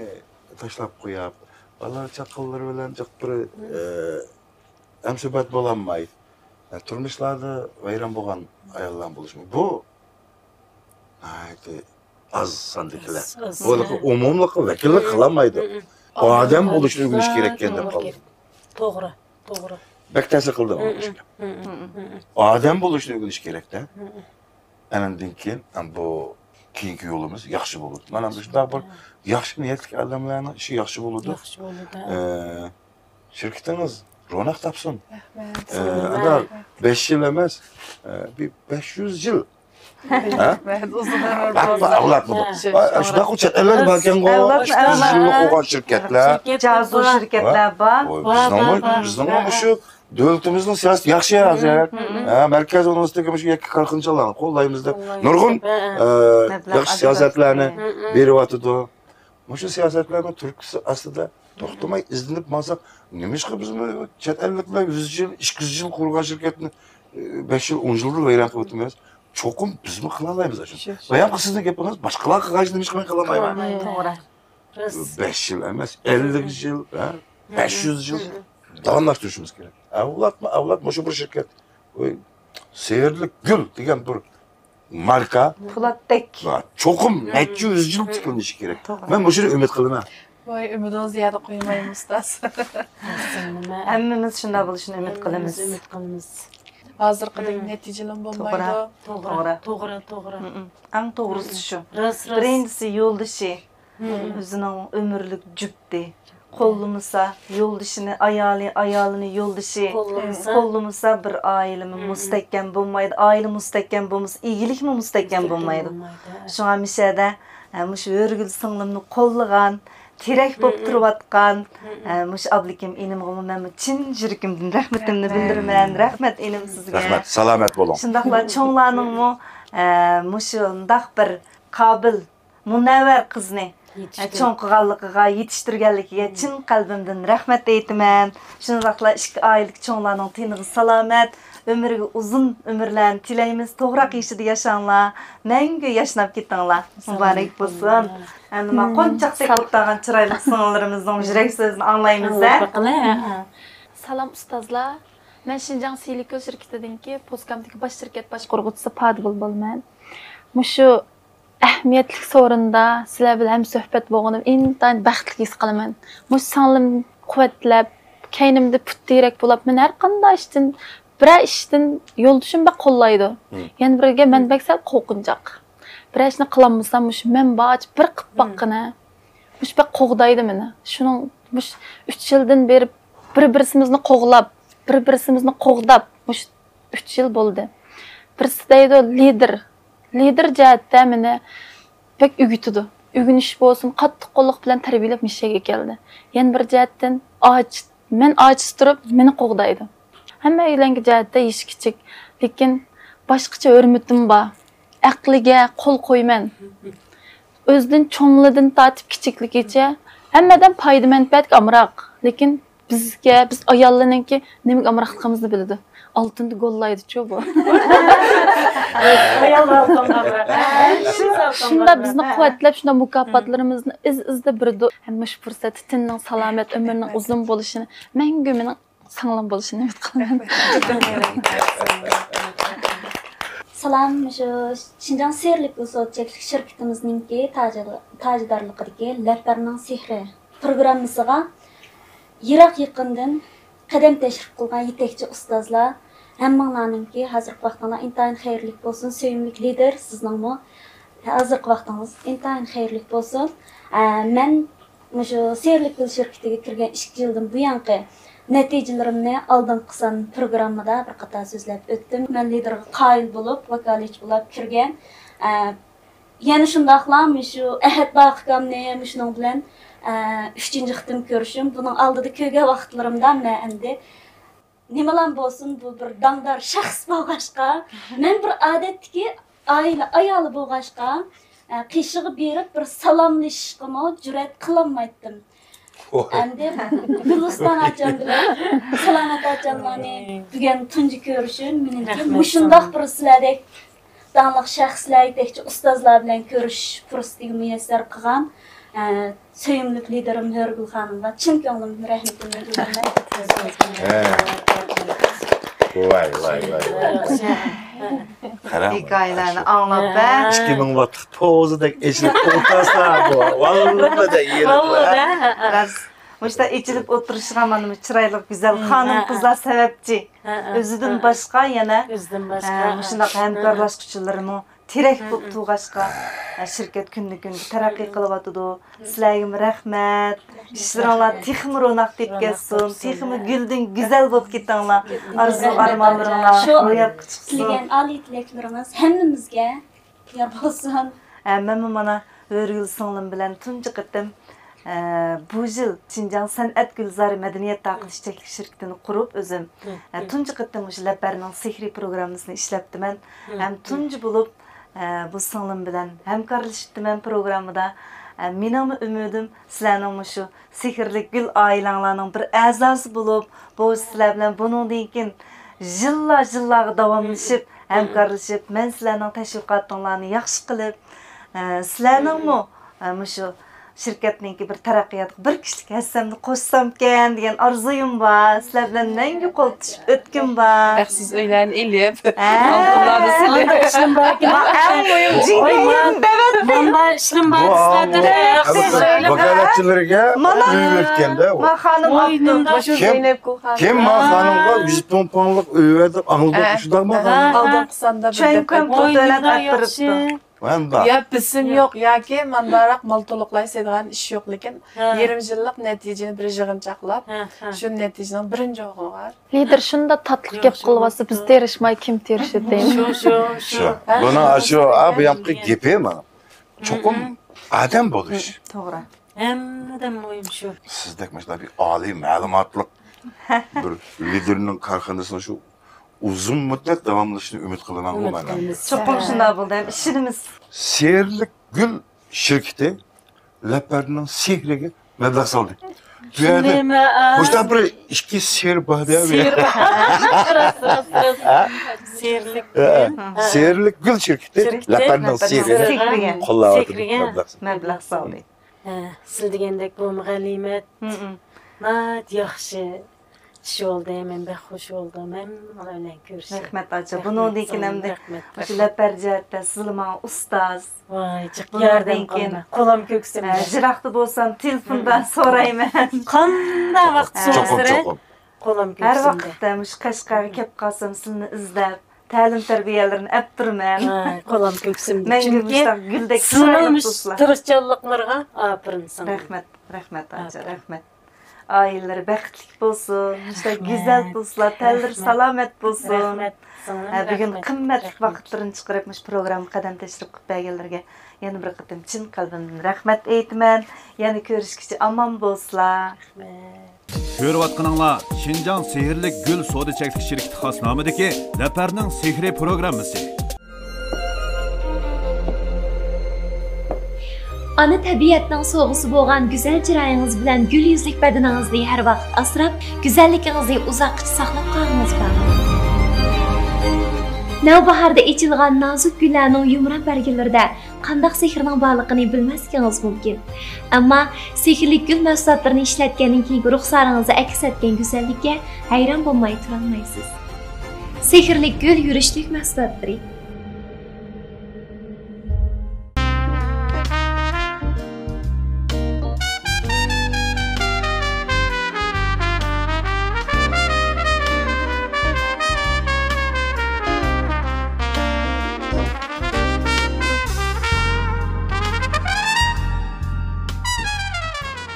تاشلاپ قويۇپ، بالا چاقىلىرى بىلەن جىق بىر، ئە، ھەمسۆھبەت بولالماي، تۇرمۇشلاردا ۋەيران بولغان ئاياللار بولۇشى مۇمكىن. بۇ ناھايىتى ئاز ساندىكىلەر. ئاز. بۇ ئومۇملۇققا ۋەكىللىك قىلالمايدۇ. ئادەم بولۇشنى ئۆگىنىش كېرەك ئىكەن دەپ قالدىم. توغرا، توغرا. بەك تەسىر قىلدى ماڭا بۇ ئىشكە. ئادەم بولۇشنى ئۆگىنىش كېرەكتە. ئەنەندىن كېيىن بۇ كېيىنكى يولىمىز ياخشى بولىدۇ. مانا مۇشۇنداق بىر ياخشى نىيەتلىك ئادەملەرنىڭ ئىشى ياخشى بولىدۇ. ياخشى بولىدۇ. ئە، شىركىتىڭىز روناق تاپسۇن. رەھمەت. ئە، ئەنە بەش يىل ئەمەس، ئە، بىر بەش يۈز يىل. ھە؟ رەھمەت، ئۇزۇن ئۆمۈر بولسۇن. ئەۋلادمۇ؟ شۇنداقمۇ؟ چەت ئەللەردە باركەنغۇ، ئىككى يۈز يىللىق بولغان شىركەتلەر. جازۇ شىركەتلەر بار. بىزنىڭمۇ، بىزنىڭمۇ مۇشۇ دۆلىتىمىزنىڭ سىياسىتى ياخشى ھازىر. ھە، مەركەز ئۇنىۋېرسىتېتىغا مۇشۇ يەككە قارىخانىچىلارنى قوللايمىز دەپ نۇرغۇن، ئە، ياخشى سىياسەتلەرنى بېرىۋاتىدۇ. مۇشۇ سىياسەتلەرنىڭ تۈرتكىسى ئاستىدا توختىماي ئىزدىنىپ ماڭساق، نېمىشقا بىزمۇ چەت ئەللىكلەر يۈز يىل، ئىككى يۈز يىل قۇرغان شىركەتنى، ئە، بەش يىل، ئون يىلدىن ۋەيران قىلىۋاتىمىز؟ چوقۇم بىزمۇ قىلالايمىز ئاشۇنى. بايام قىلسىزنىڭ گېپىڭىز، باشقىلار قىلغاچ نېمىشقا مەن قىلالمايمەن؟ توغرا. بەش يىل ئەمەس، ئەللىك يىل، ھە؟ بەش يۈز يىل داۋاملاشتۇرۇشىمىز كېرەك. ئەۋلادمۇ ئەۋلاد مۇشۇ بىر شىركەت. ۋاي، سېھىرلىك گۈل دېگەن بىر ماركا. پولاتتەك. ۋە چوقۇم نەچچە يۈز يىل تىكلىنىشى كېرەك. توغرا. مەن مۇشۇنى ئۈمىد قىلىمەن. ۋاي، ئۈمىدىڭىزنى يەردە قويمايمىز، ئۇستاز. ھەممىمىز شۇنداق بولۇشىنى ئۈمىد قىلىمىز. ھەممىمىز ئۈمىد قىلىمىز. ھازىرقىدەك نەتىجىلىمۇ بولمايدۇ. توغرا، توغرا، توغرا. ئەڭ توغرىسى شۇ. راست، راست. بىرىنچىسى يولدىشى. ئۆزىنىڭ ئۆمۈرلۈك جۈپتى. قوللىمىسا يولدىشىنى، ئايالى، ئايالىنى يولدىشى. قوللىمىسا. قوللىمىسا بىر ئائىلىمۇ مۇستەھكەم بولمايدۇ. ئائىلە مۇستەھكەم بولمىسا، ئىگىلىكمۇ مۇستەھكەم بولمايدۇ. شۇڭا مىشەدە، ھە، مۇشۇ ھۆرىگۈل سىڭلىمنى قوللىغان، تىرەك بولۇپ تۇرۇۋاتقان، ھە، مۇشۇ ئابلىكىم ئىنىمغىمۇ مەنمۇ چىن يۈرىكىمدىن رەھمىتىمنى بىلدۈرىمەن. رەھمەت ئىنىم سىزگە. رەھمەت، سالامەت بولۇڭ. شۇنداقلا چوڭلارنىڭمۇ، ھە، مۇشۇنداق بىر قابىل، مۇنەۋۋەر قىزنى، ھە، چوڭ قىلغانلىقىغا، يېتىشتۈرگەنلىكىگە چىن قەلبىمدىن رەھمەت ئېيتىمەن. شۇنداقلا ئىككى ئائىلىدىكى چوڭلارنىڭ تېنىغا سالامەت، ئۆمرىگە ئۇزۇن ئۆمۈرلەرنى تىلەيمىز. توغراق يېشىدا ياشاڭلار، مەڭگۈ ياشناپ كېتىڭلار. مۇبارەك بولسۇن. ئەمدى ما قونچاقتەك بولۇپ تۇرغان چىرايلىق سىڭىللىرىمىزنىڭ يۈرەك سۆزىنى ئاڭلايمىز-دە. سالام ئۇستازلار. مەن شىنجاڭ سېھىرلىك گۈل شىركىتىدىكى پوسكامدىكى باش شىركەت باشقۇرغۇچىسى پادىگۈل بولىمەن. مۇشۇ ئەھمىيەتلىك سورۇندا سىلەر بىلەن ھەمسۆھبەت بولغىنىم ئىنتايىن بەختلىك ھېس قىلىمەن. مۇشۇ سىڭلىم قۇۋۋەتلەپ، كەينىمدە پۇت تىرەك بولاپ، مېنى ھەر قانداق ئىشتىن، بىرەر ئىشتىن يولدىشىم بەك قوللايدۇ. يەنە بىرىگە مەن بەك سەل قورقۇنچاق. بىرەر ئىشنى قىلالمىسام، مۇشۇ مەن بارچە بىر قىلىپ باققىنە. مۇشۇ بەك قوغدايدۇ مېنى. شۇنىڭ مۇشۇ ئۈچ يىلدىن بېرى بىر-بىرسىمىزنى قوغلاپ، بىر-بىرسىمىزنى قوغداپ، مۇشۇ ئۈچ يىل بولدى. بىرسى دەيدۇ، لىدىر. لىدىر جەھەتتە مېنى بەك ئۆگىتىدۇ. ئۆگىنىش بولسۇن، قاتتىق قوللۇق بىلەن تەربىيەلەپ مىشەگە كەلدى. يەنە بىر جەھەتتىن ئاجىز، مەن ئاجىز تۇرۇپ، مېنى قوغدايدۇ. ھەممەيلەنگە جەھەتتە يېشى كىچىك، لېكىن باشقىچە ھۆرمىتىم بار. ئەقلىگە قول قويىمەن. ئۆزىدىن چوڭلىرىدىن تارتىپ كىچىكلىكىچە ھەممە ئادەم پايدا مەنپەئەتكە ئامراق. لېكىن بىزگە، بىز ئاياللارنىڭكى نېمىگە ئامراقلىقىمىزنى بىلىدۇ. ئالتۇندا گوللايدىچۇ بۇ. ئاياللار ئالتۇنغا ئامراق. شۇنداق بىزنى قۇۋۋەتلەپ، شۇنداق مۇكاپاتلىرىمىزنى ئىز-ئىزدا بېرىدۇ. ھەم مۇشۇ پۇرسەتتە تېنىنىڭ سالامەت، ئۆمرىنىڭ ئۇزۇن بولۇشىنى، مەڭگۈ مېنىڭ سىڭلىم بولۇشىنى ئۈمىد قىلىمەن. سالام، مۇشۇ شىنجاڭ سېھىرلىك گۈل سودا چەكلىك شىركىتىمىزنىڭكى تاجىدا-، تاجىدارلىقىدىكى لەپەرنىڭ سېھرى پروگراممىسىغا يىراق يېقىندىن قەدەم تەشرىپ قىلغان يېتەكچى ئۇستازلار، ھەممىڭلارنىڭكى ھازىرقى ۋاقتىڭلار ئىنتايىن خەيرلىك بولسۇن. سۆيۈملۈك لىدىر، سىزنىڭمۇ ھازىرقى ۋاقتىڭىز ئىنتايىن خەيرلىك بولسۇن. ئە، مەن مۇشۇ سېھىرلىك گۈل شىركىتىگە كىرگەن ئىككى يىلدىن بۇيانقى نەتىجىلىرىمنى ئالدىنقى سان پروگراممىدا بىر قاتار سۆزلەپ ئۆتتۈم. مەن لىدىرغا قايىل بولۇپ، ۋاكالەتچى بولۇپ كىرگەن. ئە، يەنە شۇنداقلا مۇشۇ ئەھەت باقىكامنى مۇشۇنىڭ بىلەن، ئە، ئۈچىنچى قېتىم كۆرۈشۈم. بۇنىڭ ئالدىدا كۆرگەن ۋاقىتلىرىمدا مەن ئەمدى نېمىلام بولسۇن، بۇ بىر داڭدار شەخس بولغاچقا، مەن بىر ئادەتتىكى ئائىلە ئايالى بولغاچقا، ئە، قېشىغا بېرىپ بىر سالاملىشىشقىمۇ جۈرئەت قىلالمايتتىم. ئەمدى گۈلىستان ئاچام بىلەن سالامەت ئاچاملارنى بۈگۈن تۇنجى كۆرۈشۈم. مېنىڭچە مۇشۇنداق بىر سىلەردەك داڭلىق شەخسلەر، يېتەكچى ئۇستازلار بىلەن كۆرۈشۈش پۇرسىتىگە مۇيەسسەر قىلغان، ئە، سۆيۈملۈك لىدىرىم ھۆرىگۈل خانىمغا چىن كۆڭلۈمدىن رەھمىتىمنى بىلدۈرىمەن. ھە. ۋاي، ۋاي، ۋاي، ۋاي. قاراڭ. ھېكايىلەرنى ئاڭلاپ، ھە. ئىككى مىڭ ۋاتلىق توزىدەك ئېچىلىپ ئولتۇرسا، بۇ ۋاللىدا يېرىم. راست. مۇشۇنداق ئېچىلىپ ئولتۇرۇشىغا مانا بۇ چىرايلىق، گۈزەل خانىم-قىزلار سەۋەبچى. ئۆزىدىن باشقا يەنە، ئۆزىدىن باشقا، ئە، مۇشۇنداق ھەمكارلاشقۇچىلىرىمۇ تىرەك بولۇپ تۇرغاچقا، شىركەت كۈندىن-كۈنگە تەرەققىي قىلىۋاتىدۇ. سىلەرگىمۇ رەھمەت. ئىشلىرىڭلار تېخىمۇ روناق تېپىپ كەتسۇن، تېخىمۇ گۈلدىن گۈزەل بولۇپ كېتىڭلار. ئارزۇ ئارمانلىرىڭلار روياپقا چىقسۇن. تىلىگەن ئالىي تىلەكلىرىڭىز ھەممىمىزگە يار بولسۇن. ھە، مەنمۇ مانا ھۆرگۈل سىڭلىم بىلەن تۇنجى قېتىم، ئە، بۇ يىل شىنجاڭ سەنئەت گۈلزارى مەدەنىيەت تارقىتىش چەكلىك شىركىتىنى قۇرۇپ، ئۆزۈم، ئە، تۇنجى قېتىم مۇشۇ لەپەرنىڭ سېھرىي پروگراممىسىنى ئىشلەپتىمەن. ھەم تۇنجى بولۇپ، ئە، بۇ سىڭلىم بىلەن ھەمكارلىشىپتىمەن پروگراممىدا. ئە، مېنىڭمۇ ئۈمىدىم، سىلەرنىڭمۇ شۇ سېھىرلىك گۈل ئائىلەڭلارنىڭ بىر ئەزاسى بولۇپ، بۇ سىلەر بىلەن بۇنىڭدىن كېيىن يىللار، يىللارغا داۋاملىشىپ، ھەمكارلىشىپ، مەن سىلەرنىڭ تەشۋىقاتىڭلارنى ياخشى قىلىپ، ئە، سىلەرنىڭمۇ، ئە، مۇشۇ شىركەتنىڭكى بىر تەرەققىياتىغا بىر كىشىلىك ھەسسەمنى قوشسامكەن دېگەن ئارزۇيۇم بار. سىلەر بىلەن مەڭگۈ قول تۇتۇشۇپ ئۆتكۈم بار. بەختسىز ئۆيلەرنى ئېلىپ، ھە. ئالتۇنلارنى سېلىپ. ئانداق ئىشلىرىم بار ئىكەن. ما ئەڭ مۇھىم جىڭگىڭ دەۋەتتى. مۇنداق ئىشلىرىم بار، بۇ سىلەردىن ئاڭلىغان ۋاكالەتچىلەرگە مانا، ئۆيلەتكەندە ئۇ. ما خانىم ئاپتۇ. كىم، كىم ما خانىمغا يۈز پۇڭ پۇڭلۇق ئۆي بەردى دەپ ئاڭلىدۇق، شۇنداقمۇ؟ ئالدىنقى ساندا بىر چۈەنكۈەن پۇل تۆلەپ ئەپ بېرىپتۇ. ۋەمدا. يا بېسىم يوق ياكى مانداراق مال تولۇقلايسىدىغان ئىش يوق، لېكىن ھە. يېرىم يىللىق نەتىجىنى بىر يىغىنچاقلاپ، ھە، ھە. شۇ نەتىجىنىڭ بىرىنچى ئورۇنغا. لىدىر شۇنداق تاتلىق گەپ قىلىۋاتسا، بىز تىرىشماي كىم تىرىشىدۇ دەيمىز. شۇ، شۇ، شۇ. شۇ. ھە. بۇنىڭ شۇ، ئا، بۇ ياققى گېپى مانا. چوقۇم ئادەم بولۇش. توغرا. ھەممىدىن مۇھىم شۇ. سىزدەك مۇشۇنداق بىر ئالىي مەلۇماتلىق بىر لىدىرنىڭ كارخانىسىنىڭ شۇ ئۇزۇن مۇددەت داۋاملىشىشىنى ئۈمىد قىلىمەن. ئۈمىد قىلىمىز. چوقۇم شۇنداق بولىدۇ، ھەم ئىشىنىمىز. سېھىرلىك گۈل شىركىتى لەپەرنىڭ سېھرىگە مەبلەغ سالدى. بۇ يەردە مۇشۇنداق بىر ئىككى سېھىر بار دە. سېھىر بار. راست، راست، راست. سېھىرلىك گۈل. سېھىرلىك گۈل شىركىتى لەپەرنىڭ سېھرىگە قوللاۋاتىدۇ، مەبلەغ سالدى. مەبلەغ سالدى. ھە، سىز دېگەندەك بۇمۇ غەنىيمەت. ناھايىتى ياخشى ئىش بولدى، مەن بەك خۇش بولدۇم ھەممىڭلار بىلەن كۆرۈشۈپ. رەھمەت ئاچا، بۇنىڭدىن كېيىن ئەمدى مۇشۇ لەپەر جەھەتتە سىزلا ماڭا ئۇستاز. ۋاي جىق، ياردەم قىلىمەن، قولۇم كۆكسۈمدە. ھە، يىراقتا بولسام تېلېفوندا سورايمەن. قانداق ۋاقىت سورىسىلى، قولۇم كۆكسۈمدە. ھەر ۋاقىتتا مۇشۇ قەشقەرگە كەپ قالسام سىلىنى ئىزدەپ، تەلىم تەربىيەلىرىنى ئەپ تۇرىمەن. ھاي، قولۇم كۆكسۈمدە. مەڭگۈ مۇشۇنداق گۈلدەك چىرايلىق دوستلار. تىرىشچانلىقلىرىغا ئاپىرىن ساڭا. رەھمەت، رەھمەت ئاچا، رەھمەت. ئائىلىلىرى بەختلىك بولسۇن، مۇشۇنداق گۈزەل بولسۇنلار، تەنلىرى سالامەت بولسۇن. ھە، بۈگۈن قىممەتلىك ۋاقىتلىرىنى چىقىرىپ مۇشۇ پروگراممىغا قەدەم تەشرىپ قىلىپ بەرگەنلىرىگە يەنە بىر قېتىم چىن قەلبىمدىن رەھمەت ئېيتىمەن. يەنە كۆرۈشكىچە ئامان بولسىلا. كۆرۈۋاتقىنىڭلار شىنجاڭ سېھىرلىك گۈل سودا چەكلىك شىركىتى خاس نامىدىكى لەپەرنىڭ سېھرىي پروگراممىسى. ئانا تەبىئەتنىڭ سوۋغىسى بولغان گۈزەل چىرايىڭىز بىلەن گۈل يۈزلۈك بەدىنىڭىزنى ھەر ۋاقىت ئاسراپ، گۈزەللىكىڭىزنى ئۇزاققىچە ساقلاپ قالغىڭىز بار. نەۋباھاردا ئېچىلغان نازۇك گۈللەرنىڭ يۇمران بەرگىلىرىدە قانداق سېھىرنىڭ بارلىقىنى بىلمەسلىكىڭىز مۇمكىن. ئەمما سېھىرلىك گۈل مەھسۇلاتلىرىنى ئىشلەتكەندىن كېيىنكى رۇخسارىڭىزدا ئەكس ئەتكەن گۈزەللىككە ھەيران بولماي تۇرالمايسىز. سېھىرلىك گۈل يۈرۈشلۈك مەھسۇلاتلىرى.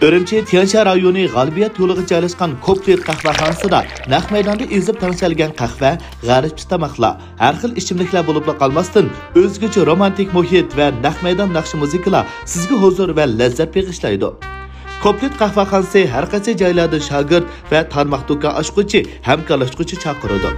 ئۈرۈمچى تيەنشان رايونى غالىبىيەت يولىغا جايلاشقان كوپلېت قەھۋەخانىسىدا نەق مەيداندا ئېزىپ تەڭشەلگەن قەھۋە، غەربچە تاماقلار، ھەر خىل ئىچىملىكلەر بولۇپلا قالماستىن، ئۆزگىچە رومانتىك مۇھىت ۋە نەق مەيدان ناخشا مۇزىكىلار سىزگە ھۇزۇر ۋە لەززەت بېغىشلايدۇ. كوپلېت قەھۋەخانىسى ھەر قايسى جايلاردا شاگىرت ۋە تارماق دۇكان ئاچقۇچى، ھەمكارلاشقۇچى چاقىرىدۇ.